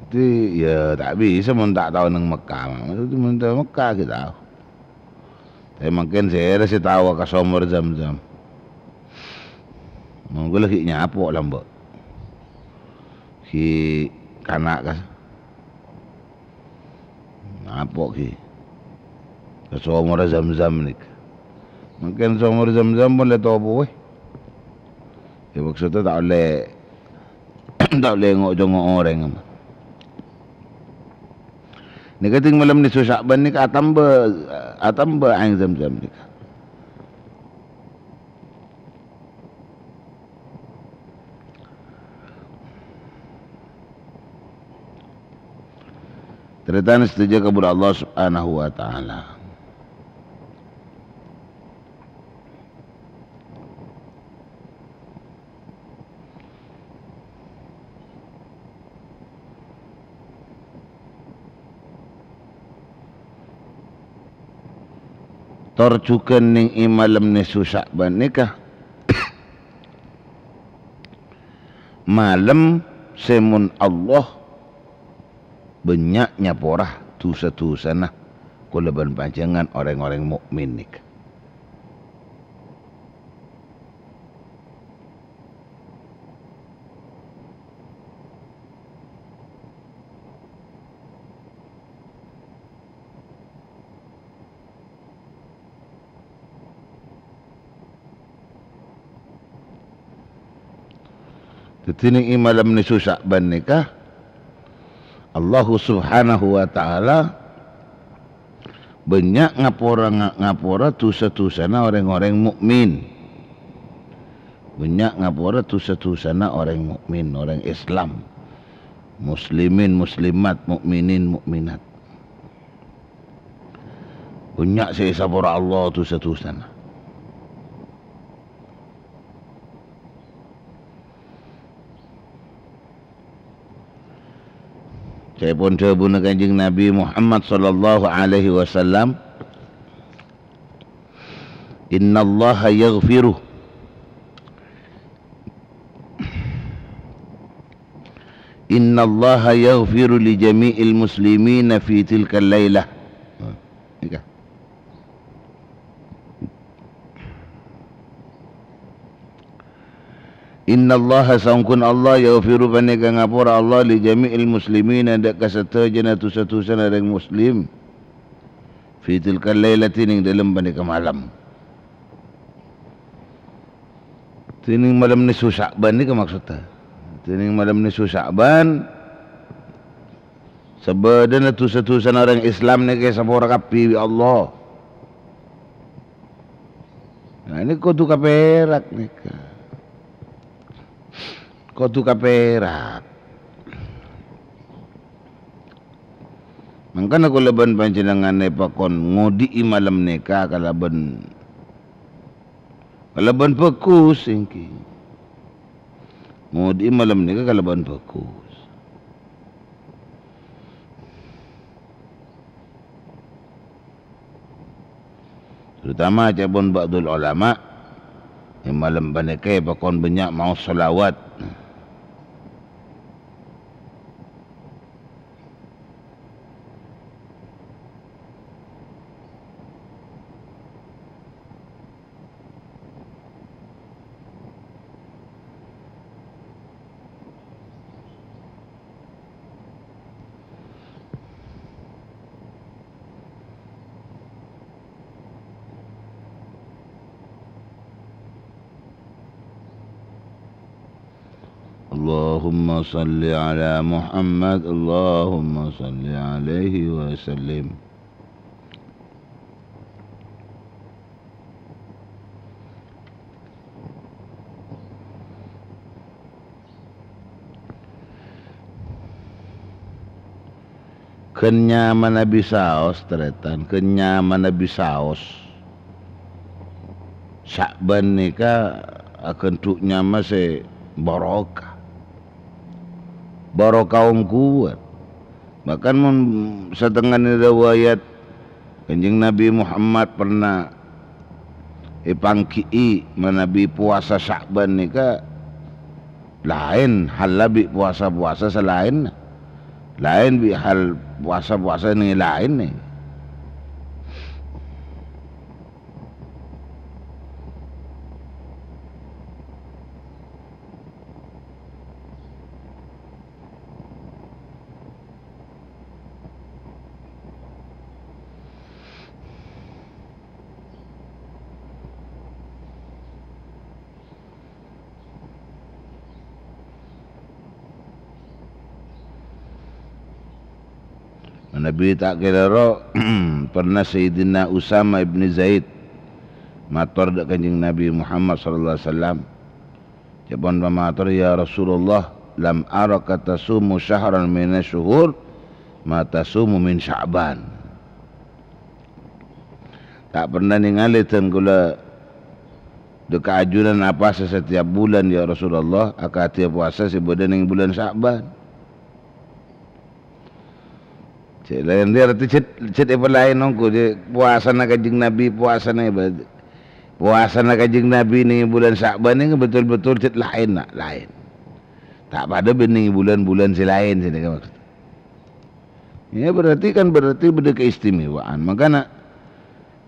Dhâddhi, ya, ta' bisa mon ta' tao neng Mekkah. Maksudnya mon tao Mekkah, ghi' tao. Tapè mangkèn sèra sè tao ka Somor Zamzam. Mon kaulâ ghi' nyapo' lambâ'. Ghi' kana' ka. Nyapo' ghi. Ka Somor Zamzam nèka. Mangkèn Somor Zamzam pon la ètopoè. Ya, maksudnya ta' ollè, ta' ollè ngo'-congo' orèng. Nèka dhing malem nisfu Sya'ban nèka atamba, atamba aèng Zamzam nèka. Tarètan sadhâjâ kabbhi Allah Subhanahu wa Ta'ala. Tor jhughân neng è malem nisfu Sya'ban nèka, malem sè mon Allah bânnya' nyapora dhusa-dhusana kaulâ bân panjhennengngan orèng-orèng mukmin nèka. Dhâddhi, neng è malem nisfu Sya'ban nèka, Allahu Subhanahu wa Ta'ala bânnya' ngapora, nga-, ngapora dhusa-dhusana orèng-orèng mukmin. Bânnya' ngapora dhusa-dhusana orèng mukmin, orèng Islam. Muslimin, muslimat, mukminin, mukminat. Bânnya' sè èsapora Allah dhusa-dhusana. Ca'èpon dhâbuna Kanjeng Nabi Muhammad sallallahu alaihi wasallam, "Innallaha yaghfiru, innallaha yaghfiru li jami'il muslimina fi tilkal lailah." Nèka. Innallaha, saongghuna Allah, yaghfiru, panèka ngapora Allah, li jami'il muslimina, dâ' ka sadhâjâna dhusa-dhusana rèng muslim, fi tilkal lailati, nèng dâlem panèka malem. Dhinèng malem nisfu Sya'ban nèka maksoddhâ. Dhinèng malem nisfu Sya'ban, sabâdâna dhusa-dhusana orèng Islam nèka èsapora kabbhi bi' Allah. Nah, ini kodhu kapèrak nèka. Kodhu kapèrak. Mangkana kaulâ bân panjhennengngan èpakon ngodhi'i malem nèka kalabân, kalabân bhâghus, èngghi. Ngodhi'i malem nèka kalabân bhâghus. Terutama ca'èpon ba'dul ulama, è malem panèka èpakon bânnya' maos shalawat. Allahumma shalli ala Muhammad, Allahumma shalli alaihi wasallim. Ghân nyamana bisaos, tarètan, ghân nyamana bisaos. Sya'ban nèka aghândhu' nyama sè barokah. Barokah ongghuwân. Bahkan mon satengngana riwayat, Kanjeng Nabi Muhammad pernah èpangghi'i manabi powasa Sya'ban nèka laèn halla bi' powasa-powasa sè laènna. Laèn bi' hal powasa-powasa nè-, laèn nè. Manabi ta' kèra ro, pernah Sayyidina Usama ibn Zaid mator dâ' Kanjeng Nabi Muhammad sallallahu alaihi wasallam. Ca'èpon pamator, "Ya Rasulullah, lam araka tasumu syahran minasy syuhur ma tasumu min Sya'ban." Ta' pernah nèngalè dân kaulâ dâ' ka ajunan apowasa setiap bulân, ya Rasulullah, akadhi apowasa sè bâdâ nèng bulân Sya'ban. Cè' laèn, berarti cè', cè' èpalaèn ongghu, cè' powasana Kanjeng Nabi, powasana ibadah. Powasana Kanjeng Nabi nèng bulân Sya'ban nèng betul-betul cè' laèn, na', laèn. Ta' padâ bân nèng bulân-bulân sè laèn, sè nèka maksud. Ya, berarti kan, berarti bâdâ keistimewaan. Mangkana,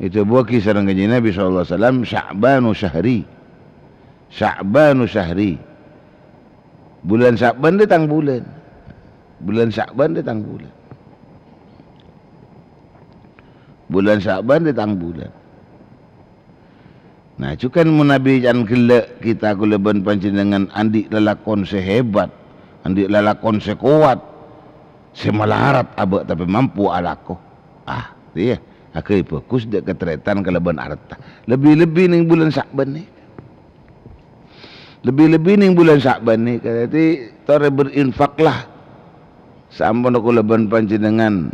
èdhâbuwâghi sareng Kanjeng Nabi sallallahu alaihi wasallam, "Sya'banu syahri. Sya'banu syahri." Bulân Sya'ban rè tang bulân. Bulân Sya'ban rè tang bulân. Bulân Sya'ban rè tang bulân. Nah, jhughân manabi can ghellâ' kita kaulâ bân panjhennengngan andi' lalakon sè hebat, andi' lalakon sè kowat, sè malarat abâ' tapè mampu alako. Ah, iyâ, aghâbây bhâghus dâ' ka tarètan kalabân arta. Lebbi-lebbi nèng bulân Sya'ban nèka. Lebbi-lebbi nèng bulân Sya'ban nèka. Dhâddhi, torè berinfaklah. Saamponna kaulâ bân panjhennengngan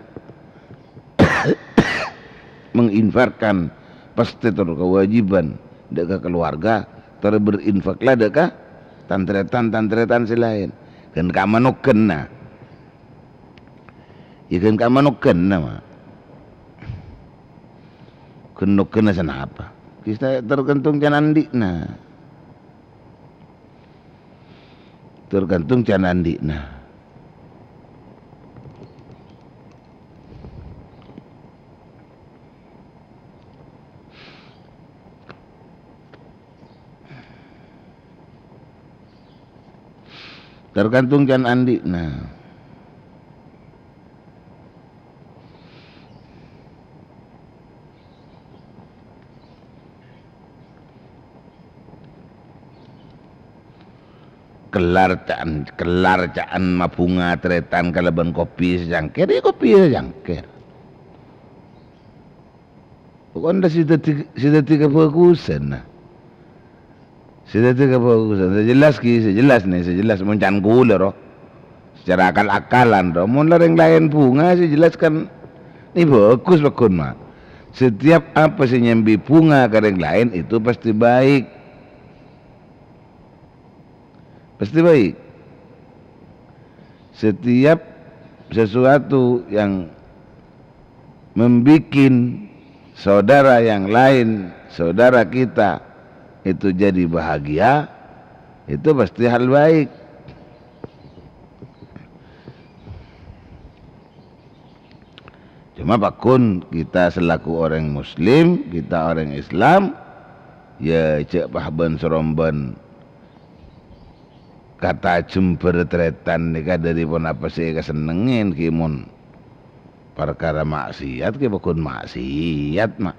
menginfakkan pastè tor kawâjibhân dâ' ka kaluwarga, torè berinfaklah dâ' ka tan-tarètan, tan-tarètan sè laèn. Ghân ka manoghânna. Iyâ, ghân ka manoghânna, ma'. Ghân noghânna sanapa? Kista tergantung can andi'na. Tergantung can andi'na. Tergantung can andi'na. Kellar ca'an, kellar ca'an mabhunga tarètan kalabân kopi sacangkèr, ya kopi sacangkèr. Pokokna sè dhâddhi, sè dhâddhi kabhâghusân, nah. Sè dhâddhi kabhâghusân. Sè jelas ghi, sè jelas nè, sè jelas mon can kaulâ, ro. Secara akal-akalan, ro. Mon la rèng laèn bhunga, sè jelas kan nè bhâghus pagghun, ma'. Setiap apa sè nyambi bhunga ka rèng laèn, itu pasti baik. Pasti baik. Setiap sesuatu yang membikin saudara yang lain, saudara kita itu jadi bahagia, itu pasti hal baik. Cuma pagghun kita selaku orang muslim, kita orang Islam, ya jhâ' pas bân-sorombân kata jembhâr tarètan nèka dhâri ponapa sè èkasennengngè, ghi mon parkara maksiat, ghi pagghun maksiat, ma'.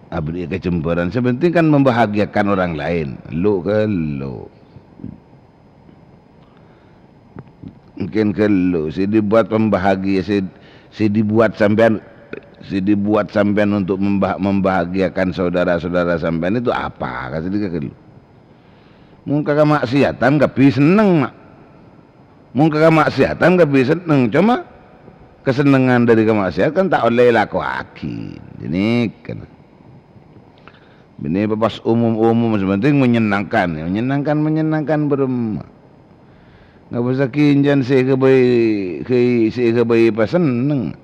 Aberri' kajembhârân, sè penting kan membahagiakan orang lain. Lu-, kellu. Mungkin kellu, sè dibuat pembahagia, sè, sè dibuat sampèyan, sè dibuat sampèyan untuk membah-, membahagiakan saudara-saudara sampèyan itu apa? Kasè dika kellu. Mon ka kamaksiatan kabbhi senneng, ma'. Mon ka kamaksiatan kabbhi senneng, coma kasennengngan dhâri kamaksiatan kan ta' ollè èlakowaghi. Jadi, kan. Bânnè pas umum-umum, sè penting menyenangkan, ya, menyenangkan, menyenangkan bârâmma. Ngabâssaghi ènjhân sè èghâbây, ghâi-, sè èghâbây pasenneng.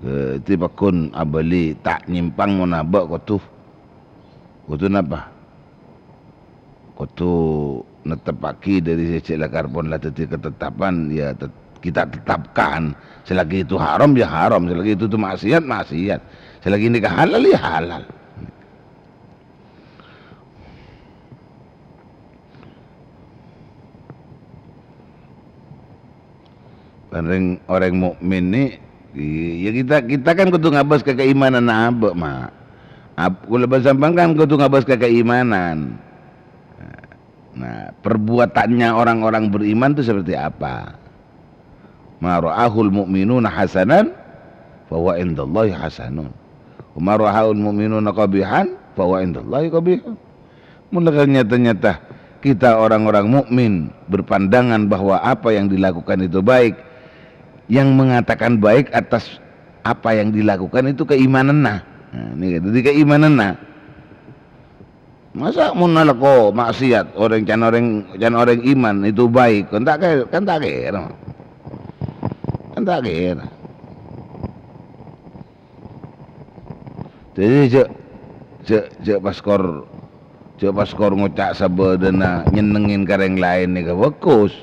Dhâddhi pagghun abâli ta' nyèmpang mon abâ' kodhu, kodhu napa? Kodhu netteppaghi dhâri sè cè' lakar pon la dhâddhi katetapan, ya tet-, kita tetapkan. Selagi itu haram, ya haram. Selagi itu, itu maksiat, maksiat. Selagi nèka halal, ya halal. Kan rèng, orèng mukmin nè, i-, ya kita, kita kan kodhu ngabâs ka kaimanan abâ', ma'. Ab-, kaulâ bân sampèyan kan kodhu ngabâs ka kaimanan. Nah, perbuatannya orang-orang beriman itu seperti apa? "Ma ra'ahul mu'minuna hasanan, fahuwa indallahi hasanun. Wa ma ra'ahul mu'minuna qabihan, fahuwa indallahi qabihun." Mula nyata-nyata kita orang-orang mukmin berpandangan bahwa apa yang dilakukan itu baik, yang mengatakan baik atas apa yang dilakukan itu kaimananna. Nah, ini dhâddhi kaimananna. Masa' mon nalako maksiat, orèng can orèng, can orèng iman itu baik? Kan ta' kè-, kan ta' kèra. Kan ta' kèra. Dhâddhi jhâ', jhâ', jhâ' pas kor, jhâ' pas kor ngoca' sabâdâna nyennengngè ka rèng laèn nèka bhâghus.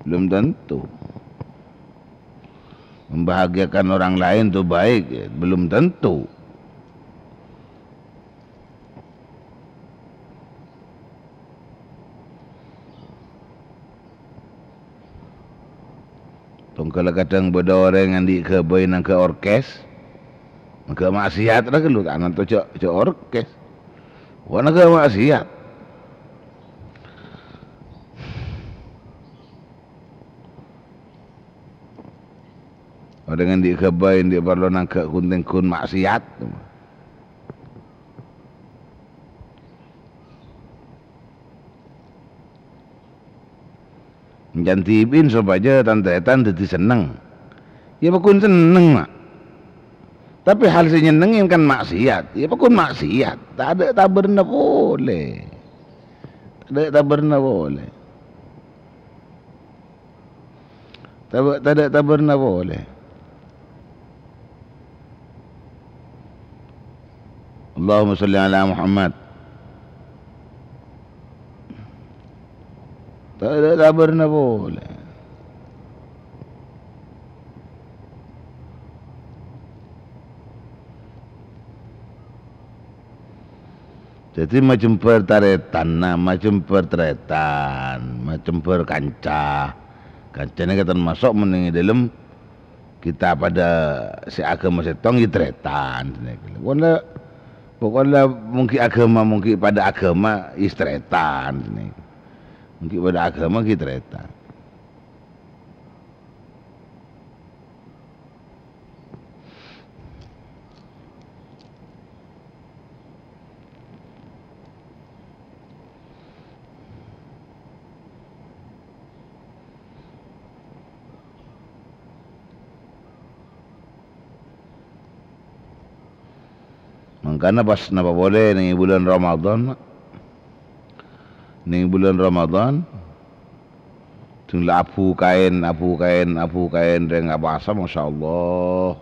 Belum tentu. Membahagiakan orang lain tuh baik, ya, belum tentu. Tongghâlla kadhâng bâdâ orèng andi' ghâbây nangghâ orkes, nangghâ maksiat ra ghâllu, ta' nanto jhâ', jhâ' orkes. Wah, nangghâ maksiat. Orèng andi' ghâbây, andi' parlo nangghâ ghun-tèngghun maksiat. Èncan dhibi'in sopajâ tan-tarètan dhâddhi senneng. Ya, pagghun senneng, ma'. Tapè hal sè nyennengngè kan maksiat. Ya, pagghun maksiat. Tadâ' tabârna polè. Tadâ' tabârna polè. Tabâ-, tadâ' tabârna polè. Allahumma shalli ala Muhammad. Tadâ' tabârna polè. Dhâddhi majembhâr tarètan, nah, majembhâr tarètan, majembhâr kanca. Kanca nèka tamaso' mon neng è dhâlem kita padâ sè aghâma sèttong, ya tarètan, nèka. Pokokna, pokokna mon ghi' aghâma, mon ghi' padâ aghâma, ya tarètan, nèka. Mon ghi' padâ aghâma, ghi' tarètan. Mangkana pas napa polè neng bulân Ramadhan, Ma'. Neng bulân Ramadhan, dhing la abu kaèn, abu kaèn, abu kaèn, rèng apasa, masyaallah.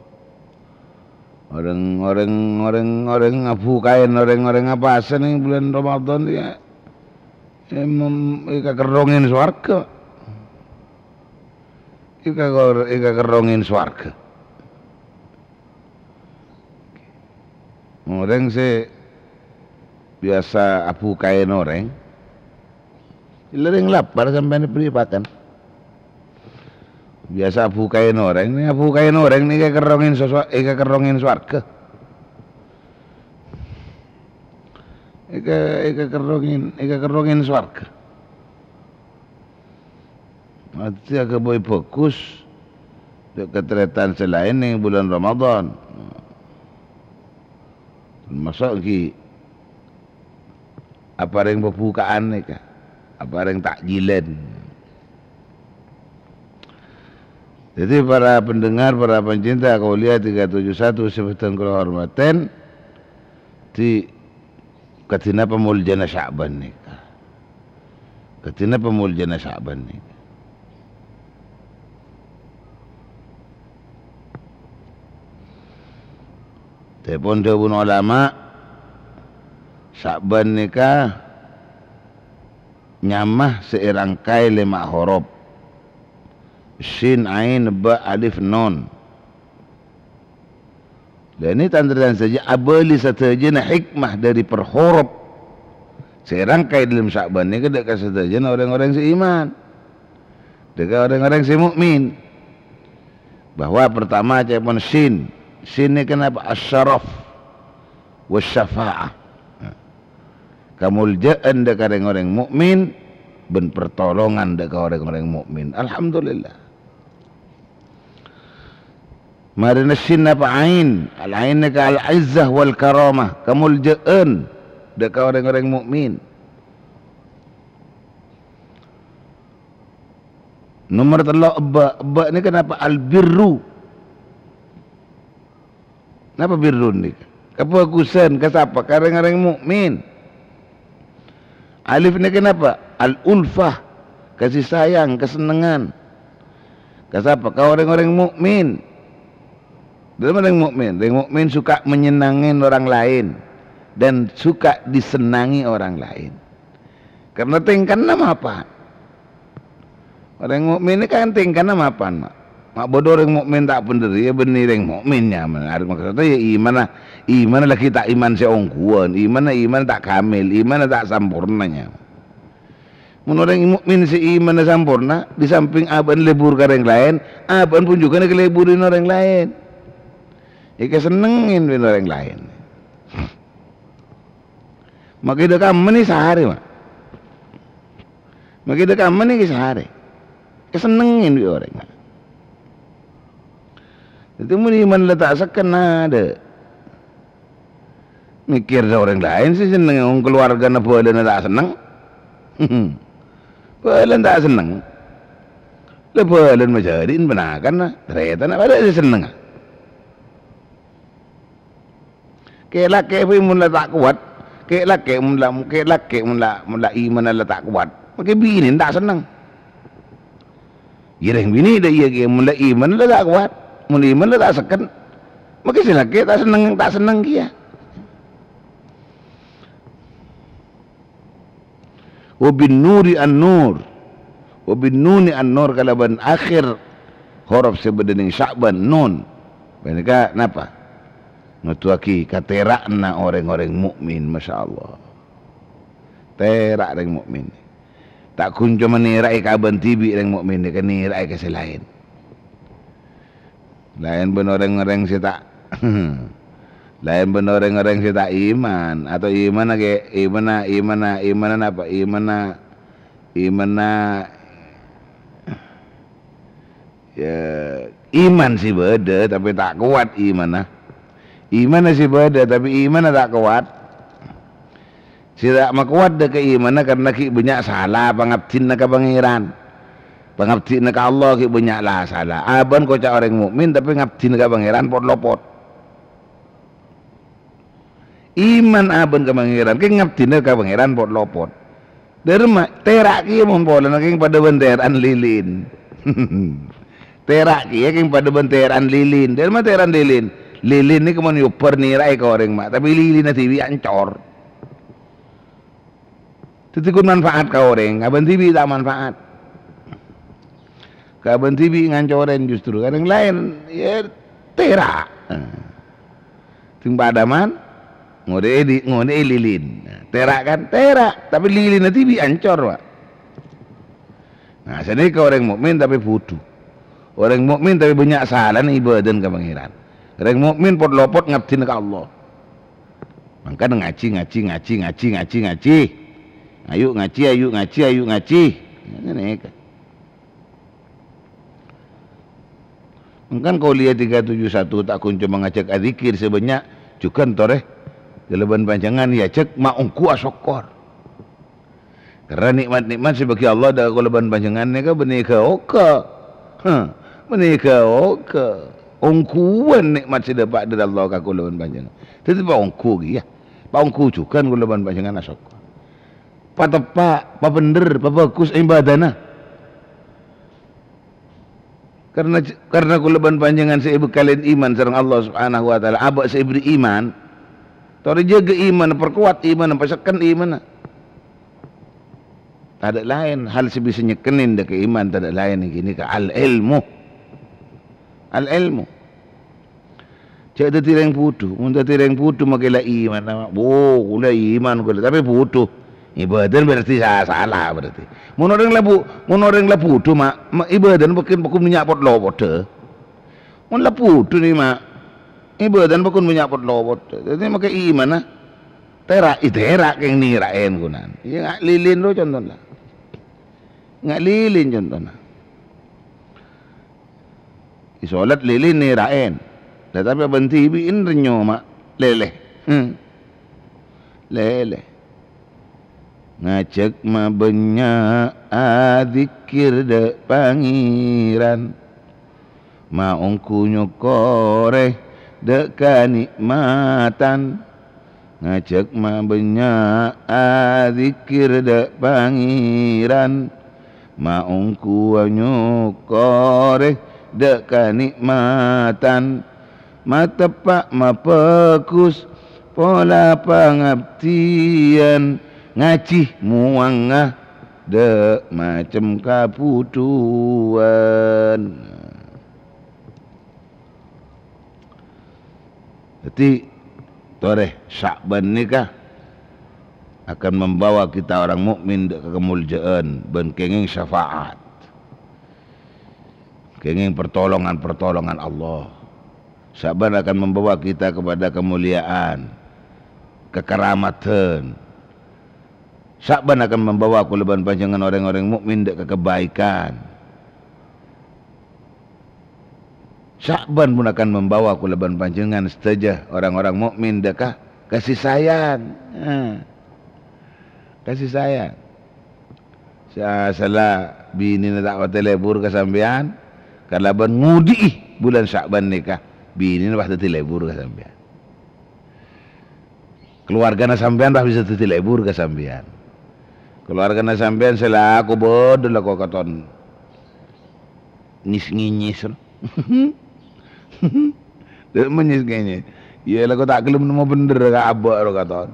Orèng, orèng, orèng, orèng abu kaèn, orèng, orèng apasa neng bulân Ramadhan, ya. Em, èkakerrongè sowarghâ. Èkakor-, èkakerrongè sowarghâ. Orèng sè biyasa abu kaèn orèng, la rèng lapar sampèyan èbherri' pakan. Biyasa abu kaèn orèng, nè abu kaèn orèng nè èkakerrongè soso-, èkakerrongè sowarghâ. Èka-, èkakerrongè, èkakerrongè sowarghâ. Artè aghâbây bhâghus, dâ' katarètan sè laèn neng bulân Ramadhan. Tamaso' ghi' aparèng pabuka'an nèka, aparèng takjilan. Dhâddhi, para pendengar, para pencinta Qauliyah tiga tujuh satu sè bhâdhân kaulâ hormatè, di Kadhi napa moljâna Sya'ban nèka? Kadhi napa moljâna Sya'ban nèka? Dhâbuna dhâbuna ulama, Sya'ban nèka nyama sè èrangkaè lèma' horop, sin, ain, ba, alif, nun. Lah, ini tan-taretan sadhâjâ, abâli sadhâjâna hikmah dhâri per horop sè èrangkaè è dhâlem Sya'ban nèka dâ' ka sadhâjâna rèng-orèng sè iman, dâ' ka rèng-orèng sè mu'min. Bahwa pertama, ca'èpon sin. Sin nèka napa? Asy-syaraf wasyafa'ah. Kamoljâ'ân dâ' ka rèng-orèng mu'min bân pertolongan dâ' ka rèng-orèng mu'min. Alhamdulillah. Marèna sin napa? Ain. Al-ain nèka al-izzah wal karamah, kamoljâ'ân dâ' ka rèng-orèng mu'min. Nomer tello', ebba. Ebba nèka napa? Al-birru. Napa birrun nèka? Kabhâghusân. Ka sapa? Ka rèng-orèng mu'min. Alif nèka napa? Al-ulfah, kasih sayang, kasennengngan. Ka sapa? Ka rèng-orèng mu'min. Dhâlem rèng mu'min. Rèng mu'min suka menyenangin orang lain dan suka disenangi orang lain. Karena tèngkana mapan. Orèng mu'min nèka kan tèngkana mapan, Ma'. Ma' bâdâ orèng mu'min ta' bhender, iyâ bânnè rèng mu'min nyamana. Arè maksodda iyâ imanna, imanna laghi ta' iman sè ongghuwân, imanna iman ta' kamil, imanna ta' samporna nyamana. Mon orèng mu'min sè imanna samporna, di samping abâ'na lebur ka rèng laèn, abâ'na pon jhughân èkaleburi orèng laèn. Èkasennengngè bi' orèng laèn. Makè dâ' kamma nè sarè, Ma'. Makè dâ' kamma nè sarè. Èsennengngè bi' orèng. Dhâddhi mon imanna la ta' sekken, adâ'. Mèkkèrra orèng laèn sè senneng, wong kaluwargana bhâlâna ta' senneng. Bhâlâna ta' senneng. La bhâlâna majâri'in ponakanna, tarètanna padâ sè sennengnga. Kè-lakè' bi' mon la ta' kowat, kè-lakè' mon la, kè-lakè' mon la, mon la imanna la ta' kowat, makè binèna ta' senneng. Iyâ rèng binè' dâ' iyâ kèya, mon la imanna la ta' kowat, mon imanna la ta' sekken, makè sè lakè' ta' senneng, ta' senneng kèya. Wa bin nuri an-nur. Wa bin nuni an-nur, kalabân akhèr horop sè bâdâ nèng Sya'ban, nun. Panèka napa? Noduwaghi katèra'anna orèng-orèng mu'min, masyaallah. Tèra' rèng mo'min. Ta' ghun coma nèra'è ka abâ'na dhibi' rèng mo'min, nèka nèra'è ka sè laèn. Laèn bân orèng-orèng sè ta', laèn bân orèng-orèng sè ta' iman, atau imanna kè, imanna, imanna, imanna napa? Imanna, imanna, ya, iman sè bâdâ, tapè ta' kowat imanna. Imanna sè bâdâ, tapè imanna ta' kowat. Sè ta' makowat dâ' kaimanna karna ghi' bânnya' sala pangabdina ka Pangèran. Pangabdina ka Allah ghi' bânnya' la-sala. Abâ'na koca' orèng mo'min, tapè ngabdina ka Pangèran pot-lopot. Iman abâ'na ka Pangèran, kèng ngabdina ka Pangèran pot-lopot. Dârma, tèra' kèya mon polana kèng padâ bân tèra'an lilin. Tèra' kèya kèng padâ bân tèra'an lilin. Dârma tèra'an lilin. Lilin nèka mon èobbhâr nèra'è ka orèng, ma', tapè lilinna dhibi' ancor. Dhâddhi ghun manfaat ka orèng, abâ'na dhibi' ta' manfaat. Ka abâ'na dhibi' ngancorèn justru. Ka orèng laèn, ya, tèra'. Sèng padâman, ngodâ'è di-, ngodâ'è lilin. Tèra' kan? Tèra'. Tapè lilinna dhibi' ancor, Pak. Nah, sanèka orèng mo'min tapè budhu. Orèng mo'min tapè bânnya' salana ibâdâna ka Pangèran. Orèng mo'min pot-lopot ngabdina ka Allah. Mangkana ngajhi, ngajhi, ngajhi, ngajhi, ngajhi, ngajhi. Ayu ngajhi, ayu ngajhi, ayu ngajhi. Nèka. Mangkana Qauliyah tiga tujuh satu ta' ghun coma ngajhâk adzikir sè bânnya', jhughân torè kalabân panjhennengngan èajhâk ma' ongghu asokkor. Karna nè'mat-nè'mat sè èbâghi Allah dâ' ka kaulâ bân panjhennengngan nèka bânnè èghâ-oghâ. Hah, bânnè èghâ-oghâ. Ongghuwân nè'mat sè èdâpa' dâri Allah ka kaulâ bân panjhennengngan. Dhâddhi paongghu kèya. Paongghu jhughân kaulâ bân panjhennengngan asokkor. Pateppa', pabhendher, pabhâghus ibâdâna. Karna, karna kaulâ bân panjhennengngan sè èbhâkalè iman sareng Allah Subhanahu wa Ta'ala, abâ' sè èbherri' iman, torè jâgâ iman, perkuat iman, pasekken iman. Tadâ' laèn, hal sè bisa nyekkenin dâ' ka iman tadâ' laèn ghânèka al-ilmu. Al-ilmu. Jhâ' dhâddhi rèng budhu. Mon dhâddhi rèng budhu makè la iman, ma-, wo, kaulâ iman kaulâ, tapè budhu. Ibâdâna berarti sa-, sala berarti. Mon orèng la bu-, mon orèng la budhu, ma-, ma-, ibâdâna mungkin paggun bânnya' pot-lopodhâ. Mon la budhu nè, ma', ibâdâna paggun bânnya' pot-lopodhâ. Dhâddhi makè imanna tèra', ètèra' kèng nèra'è ghunan. Iyâ, nga' lilin ro contona. Nga' lilin contona. Èsholat lilin nèra'è. Lah, tapè abâ'na dhibi' rèng nyoma lèlè. Hmm. Lèlè. Ngajhâk mabânnya' adzikkèr dâ' Pangèran. Maongghu nyokkorè dâ' kanè'matan. Ngajhâk mabânnya' adzikkèr dâ' Pangèran, maongghu anyokkorè dâ' kanè'matan, mateppa' mabhâghus pola pangabdiyân, ngajhi mowangnga dâ' macem kabhudhuwân. Dhâddhi, torè, Sya'ban nèka akan membawa kita orang mukmin dâ' ka kamoljâ'ân bân kèngèng syafaat. Kèngèng pertolongan-pertolongan Allah. Sya'ban akan membawa kita kepada kemuliaan, kekaramatan. Sya'ban akan membawa kaulâ bân panjhennengngan orèng-orèng mukmin dâ' ka kabaikan. Sya'ban pon akan membawa kaulâ bân panjhennengngan sadhâjâ orang-orang mukmin dâ' ka kasih sayang. Nah, kasih sayang. Sa-, sala binèna ta' patè lebur ka sampèyan, kalabân ngodi'i bulân Sya'ban nèka, binèna pas dhâddhi lebur ka sampèyan. Kaluwargana sampèyan pas bisa dhâddhi lebur ka sampèyan. Kaluwargana sampèyan sè la kobâdâ la ko katon nyis-nginyis. Dâ' menyis-nginyis. Iyâ, la ko ta' ghellem nemmo bhendher ka abâ' ro katon.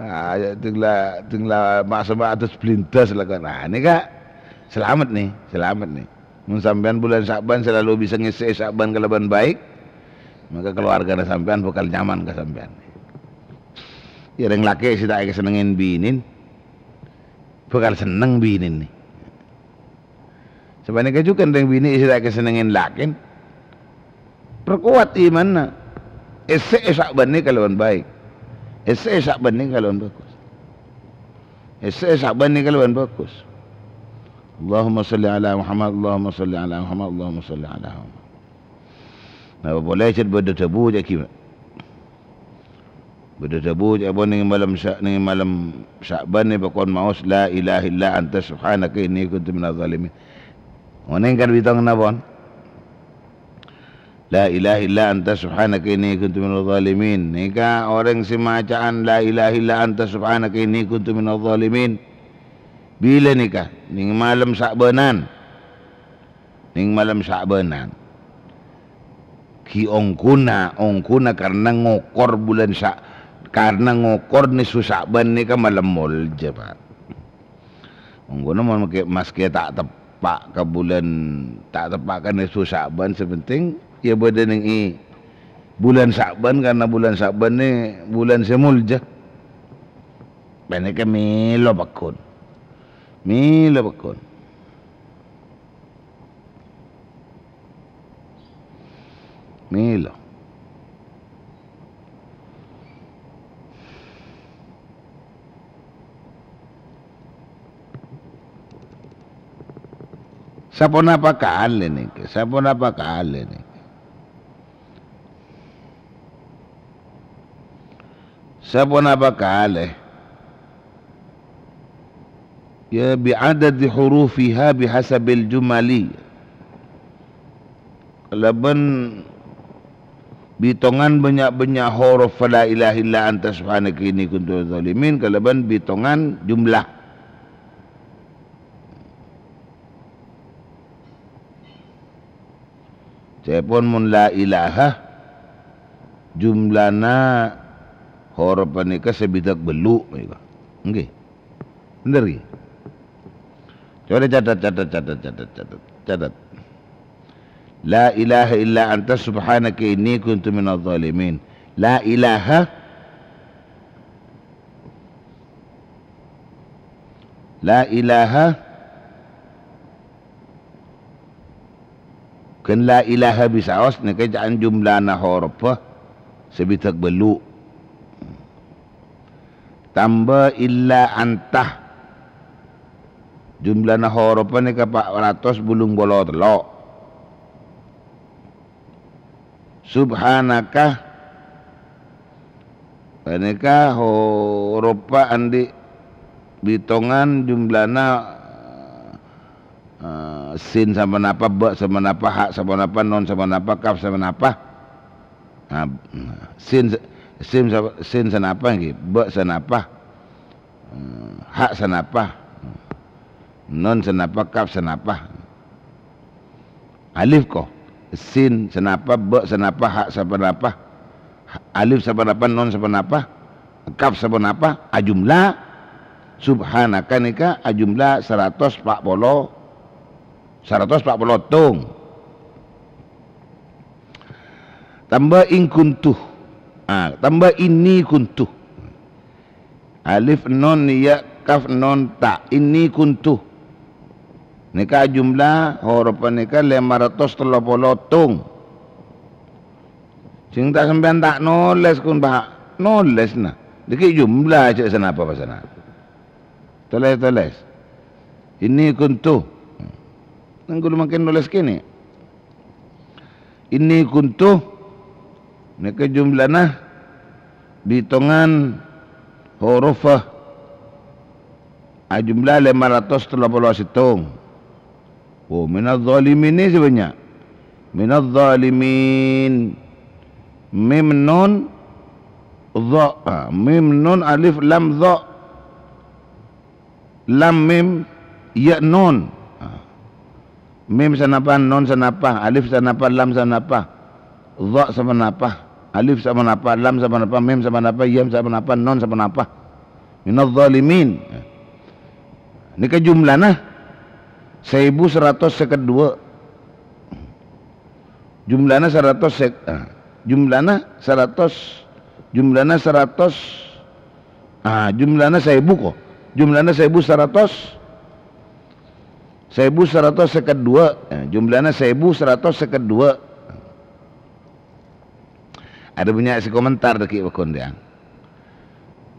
Ah, ya, dhing la, dhing la ma' sapa atos blindas la ko. Nah, nèka salamet nè, salamet nè. Mon sampèyan bulân Sya'ban selalu bisa ngèssè'è Sya'ban kalabân baik, maka kaluwargana sampèyan bhâkal nyaman ka sampèyan. Ya, rèng lakè' sè ta' èkasennengngè binèn, bhâkal senneng binèna. Sapanèka jhughân rèng binè' sè ta' èkasennengngè lakèna. Perkuat imanna. Essè'è Sya'ban nèka kalabân baik. Essè'è Sya'ban nèka kalabân bagus. Essè'è Sya'ban nèka kalabân bagus. Allahumma shalli ala Muhammad, Allahumma shalli ala Muhammad, Allahumma shalli ala Muhammad. Napa polè cè' bâdâ dhâbu ca'èpon. Bâdâ dhâbu ca'èpon nèng malem Sya-, nèng malem Sya'ban nèka pokon maos, "La ilaha illa anta subhanaka inni kuntu minadh dhalimin." Onèng kan bhâkal napa? "La ilaha illa anta subhanaka inni kuntu minadh dhalimin." Nèka orèng sè maca'an, "La ilaha illa anta subhanaka inni kuntu minadh dhalimin." Bilâ nèka? Nèng malem Sya'banan. Nèng malem Sya'banan. Ghi' ongghuna, ongghuna karna ngokor bulân Sya-, karna ngokor nèso Sya'ban nèka malem Molja, Pak. Ongghuna mon maskè, maskè ta' teppa' ka bulân, ta' teppa' ka nèso Sya'ban, sè pentèng ya bâdâ nèng è bulân Sya'ban, karna bulân Sya'ban nè bulân sè molja. Panèka mèlo pagghun. Mèlo pagghun. Mèlo. Saponapa kalè nèka? Saponapa kalè nèka? Saponapa kalè? Ya, bi'adadi hurufiha bihasabil jumali. Kalabân bitongan bânnya'-bânnya' horof la ilaha illa anta subhanaka inni kuntu minadh dhalimin, kalabân bitongan jumlah. Ca'èpon mon la ilaha, jumlana horop panèka sabidhâk bâllu', mèngghi. Bhender, ghi? Coba catet, catet, catet, catet, catet, catet. La ilaha illa anta subhanaka inni kuntu minadh dhalimin. La ilaha, la ilaha, Ghân la ilaha bisaos nèka ca'na jumlana horopa sabidhâk bâllu'. Tamba illa anta. Jumlana horopa nèka pa' ratos bâllung polo tello'. Subhanaka. Panèka horopa andi' bitongan jumlana, eh, sin sapanapa, ba sapanapa, ha sapanapa, non sapanapa, kaf sapanapa. Nah, sin, sin, sin sanapa ngghi? Ba sanapa? Eh, ha sanapa? Non sanapa? Kaf sanapa? Alif ko? Sin sanapa? Ba sanapa? Ha sapanapa? Alif sapanapa? Non sapanapa? Kaf sapanapa? Ajumla. Subhanaka nèka ajumla saratos pa' polo, saratos pa' polo tong. Tamba in kuntu. Ah, tamba inni kuntu. Alif, non, ya, kaf, non, ta. Inni kuntu. Nèka jumlah horof panèka lèma ratos tello polo tong. Sèng ta' sampèyan ta' nolès, kun, Pak. Nolès, nah. Dhâggi' jumlah jhâ' sanapa pasana. Tolès-tolès. Inni kuntu. Nang kaulâ mangkèn nolès kènè'. Inni kuntu, nèka jumlana bitongan horofa ajumla lèma ratos tello polo sèttong. Oh, minadh dhalimin nè sè bânnya'. Minadh dhalimin. Mim nun dha. Ah, mim nun alif lam dha. Lam mim ya nun. Ah. Mim sanapa, nun sanapa, alif sanapa, lam sanapa, dha sapanapa, alif sapanapa, lam sapanapa, mim sapanapa, ya sapanapa, nun sapanapa. Minadh dhalimin. Nèka jumlana saèbu saratos sèket dua. Jumlana saratos sèk-, ah, jumlana saratos, jumlana saratos, ah, jumlana saèbu ko. Jumlana saèbu saratos, saèbu saratos sèket duwâ', eh, jumlana saèbu saratos sèket duwâ'. Adâ bânnya' sè komentar dâgghi' pagghun rèya.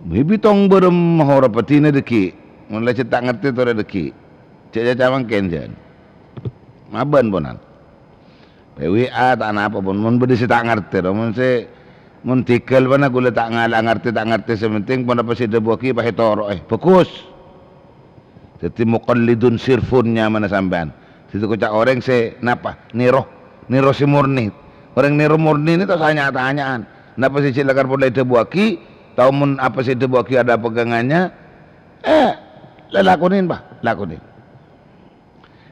Bi' bitong bârâmma horobbhâ dina dâgghi', mon la cè' ta' ngartè torè dâgghi'. Cè' caca mangkèn, jân. Mabân ponan. P W A ta' napa pon, mon bâdâ sè ta' ngartè, ro. Mon sè, mon dhigghâl pana ghulâ ta' ngala' ngartè, ta' ngartè, sè pentèng ponapa sè èdhâbuwâghi pas ètoro'è. Bhâghus. Dhâddhi muqallidun sirfun nyamana sampèyan. Dhâddhi koca' orèng sè napa? Nèro. Nèro sè morni. Orèng nèro morni nè ta' tanya-tanya'an. Napa sè cè' lakar pon la èdhâbuwâghi, tao mon apa sè èdhâbuwâghi adâ pegangannya, eh, la lakonè, Pa', lakonè.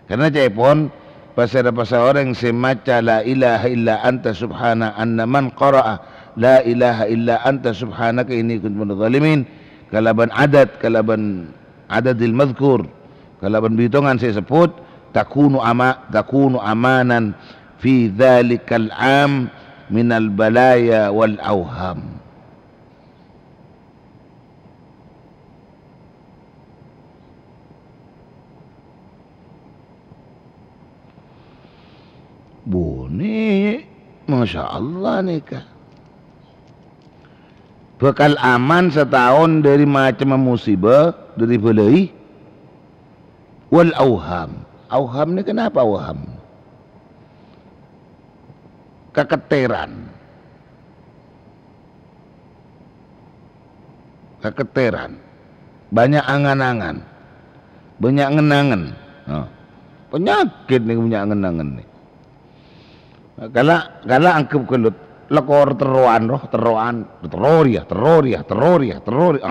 Karna ca'èpon, pasèra pasaorèng sè maca la ilaha illa anta subhana anna man qara'a la ilaha illa anta subhanaka inni kuntu minadh dhalimin, kalabân adad, kalabân adadil madzkur, kalabân bitongan sè èsebbhut, takunu ama-, takunu amanan fi dzalikal am minal balaya wal auham. Bonè, Masya Allah nèka. Bhâkal aman sataon dâri macemma musibâ, dâri bâlâi. Wal auham. Auham nèka napa auham? Kaketteran. Kaketteran. Bânnya' angan-angan. Bânnya' ngen-angen. Nah, panyakèt nèng bânnya' ngen-angen nè. Kala', kala' angghep ghâllu, lekor terroan, roh, terroan. Terro rèya, terro rèya, terro rèya, terro rèya.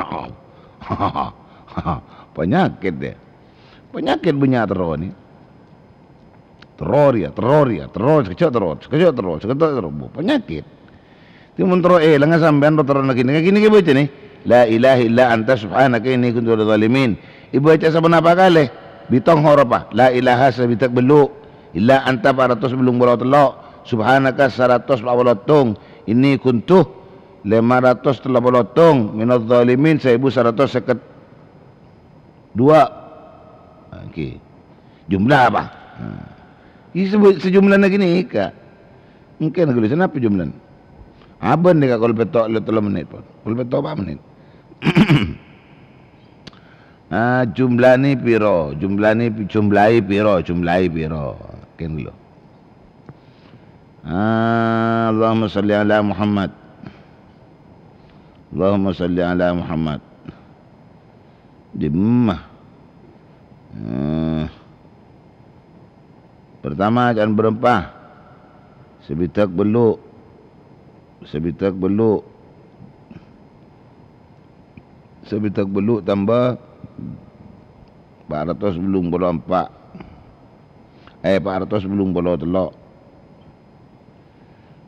Ah, ah. Panyakèt, yâ. Panyakèt bânnya' terro nè. Terro rèya, terro rèya, terro, sakejjhâ' terro, sakejjhâ' terro, sakejjhâ' terro. Bo, panyakèt. Dhâddhi mon terro èlanga sampèyan ro terrona ghânèka, ghânèka èbâca nè, "La ilaha illa anta subhanaka inni kuntu minadh dhalimin." Èbâca saponapa kalè? Bitong horobbhâ. La ilaha sabidhâk bâllu'. Illa anta pa' ratos bâllung polo tello'. Subhanaka saratos pa' polo settong. Inni kuntu lèma ratos tello polo settong. Minadh dhalimin saèbu saratos sèket duwâ'. Oke. Jumlah apa? Nah. Iyâ, sejumlana ghânèka. Mungkin ghâllu, sanapa jumlana? Abân nèka kol pètto' lè tello mennit, pon. Kol pètto' pa' mennit. Ah, jumlana piro? Jumlana pi-, jumlahi piro? Jumlahi piro? Mungkin ghâllu. Ah, Allahumma shalli ala Muhammad. Allahumma shalli ala Muhammad. Dimma? Eh, pertama, can bârâmpa? Sabidhâk bâllu'. Sabidhâk bâllu'. Sabidhâk bâllu' tamba pa' ratos bâllung polo empa'. Eh, pa' ratos bâllung polo tello'.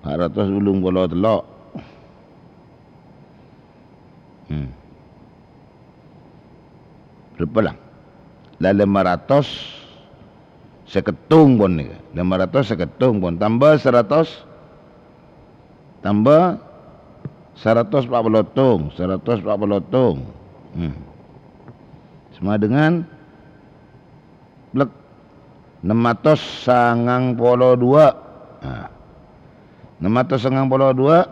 Pa' ratos bâllung polo tello'. Hmm. Bârâmpa la? La lèma ratos sèket settong pon nèka. Lèma ratos sèket settong pon. Tamba saratos, tamba saratos pa' polo settong, saratos pa' polo settong. Hmm. Sama dengan Blek. Nem atos sangang polo duwâ'. Nah. Nem atos sangang polo duwâ'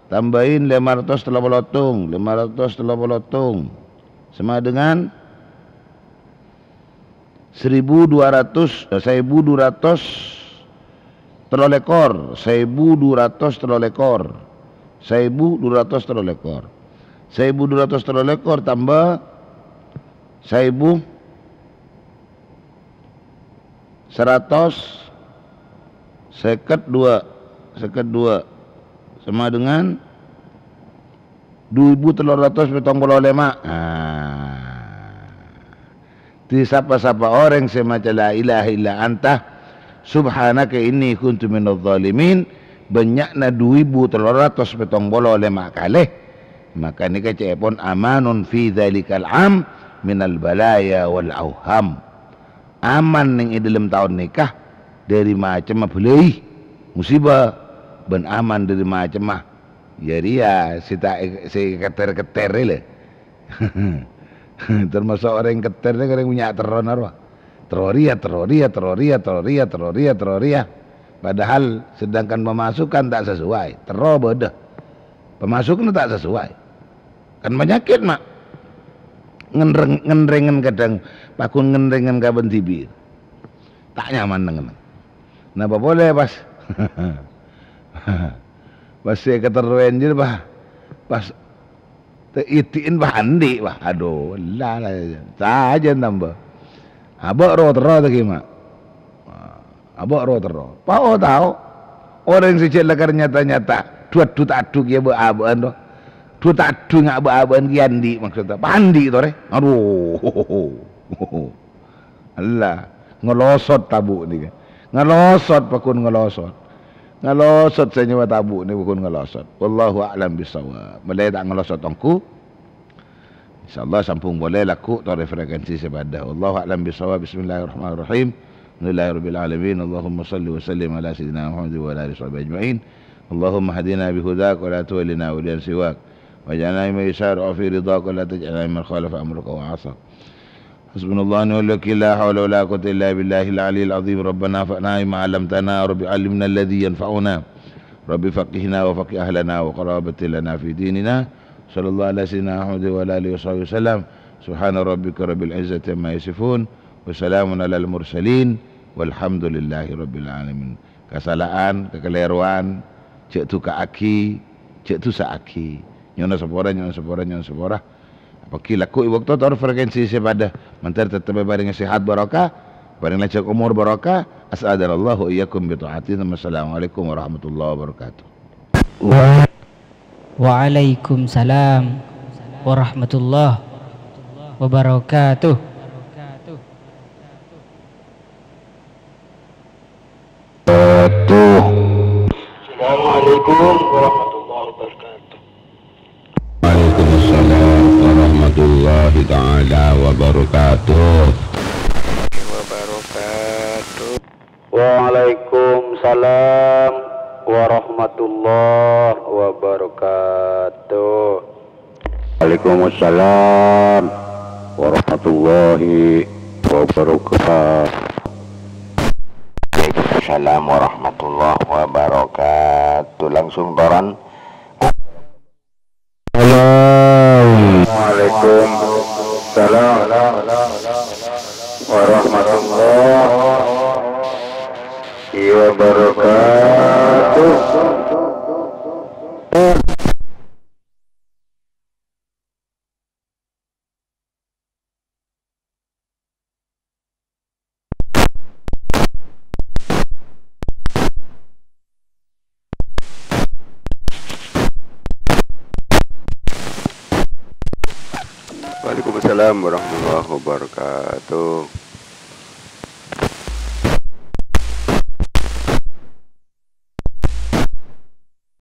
tambahin lèma ratos tello polo settong, lèma ratos tello polo settong. Sama dengan seribu dua ratus, eh, saèbu du ratos tello lèkor, saèbu du ratos tello lèkor, saèbu du ratos tello lèkor. Saèbu du ratos tello lèkor tamba saèbu saratos sèket duwâ', sèket duwâ', sama dengan du èbu tello ratos pètong polo lèma'. Ah. Dhâddhi sapa-sapa orèng sè maca la ilaha illa anta subhanaka inni kuntu minadh dhalimin, bânnya'na du èbu tello ratos pètong polo lèma' kalè, maka nèka ca'èpon amanun fi dzalikal am minal balaya wal auham. Aman neng è dhâlem taon nèka dhâri macemma bâlâi, musibâ, bân aman dhâri macemma, ya, rèya sè ta-, sè kèter-kèter, lè. Tamaso' orèng kèter nèka orèng bânnya' terrona rowa. Terro rèya, terro rèya, terro rèya, terro rèya, terro rèya, terro rèya. Padahal sedangkan pemasukan ta' sesuai, terro bâdâ. Pemasukanna ta' sesuai. Kan panyakèt, Ma'. Ngenreng-, ngenrengan kadhâng, pagghun ngenrengan ka bân dhibi'. Ta' nyaman neng-enneng. Napa polè pas, pas sè katerrowèn jârèya, pas, pas Te-, iti'in, bâh, andi', bâh. Adu, la, la, sajân tamba. Abâ' ro terro ta' ghi, Ma'. Abâ' ro terro. Pao tao. Orèng sè jhâ' lakar nyata-nyata. Dhu-adhu ta' adhu kèya bâ'-abâ'ân, ro. Dhu ta' adhu nga' bâ'-abâ'ân kèya andi' maksodda. Pandi' to, rè. Adu. Ella, ngelosot tabu' nèka. Ngelosot, pagghun ngelosot. Ngelosot sè nyèwa tabu' nèka pagghun ngelosot. Wallahu a'lam bissawab. Mèlè ta' ngelosot ongghu. Insyaallah sambung polè lagghu' torè frekuensi sè padâ. Wallahu a'lam bissawab. Bismillahirrahmanirrahim. Alhamdulillahirabbil alamin. Allahumma shalli wa sallim ala sayyidina Muhammad wa ala alihi washabihi ajma'in. Allahumma hadina bi hudak wa la tuwallina waliyan siwak. Waj'alna mimman yusari'u fi ridhak wa la taj'alna mimman khalafa amraka wa 'asak. حسبنا الله ونعم الوكيل، لا حول ولا قوة إلا بالله العلي العظيم. ربنا انفعنا بما علمتنا، رب علمنا الذي ينفعنا، رب فقهنا وفقه أهلنا وقرابة لنا في ديننا. صلى الله على سيدنا محمد وعلى آله وصحبه وسلم. سبحان ربك رب العزة عما يصفون، وسلام على المرسلين، والحمد لله رب العالمين. Kasala'an, kakalèrowan, jhâ' duka'aghi, jhâ' dusa'aghi. Nyo'ona sapora, nyo'ona sapora, nyo'ona sapora. Apabila lagghu' è bâkto tor frekuensi sè padâ, mandhâr tettep èparèngè sehat barokah, parèng lanjhâng omor barokah. As'adanallahu wa iyyakum bi ta'atihi. Assalamualaikum warahmatullahi wabarakatuh. Wa-, Waalaikumsalam warahmatullahi wabarakatuh. Assalamualaikum warahmatullahi wabarakatuh. Waalaikumsalam warahmatullahi taala wabarakatuh. Wabarakatuh. Waalaikumsalam warahmatullahi wabarakatuh. Waalaikumsalam warahmatullahi wabarakatuh. Waalaikumsalam warahmatullahi wabarakatuh. Langsung toron. Halo. Waalaikumsalam warahmatullahi wabarakatuh. Waalaikumsalam warahmatullahi wabarakatuh.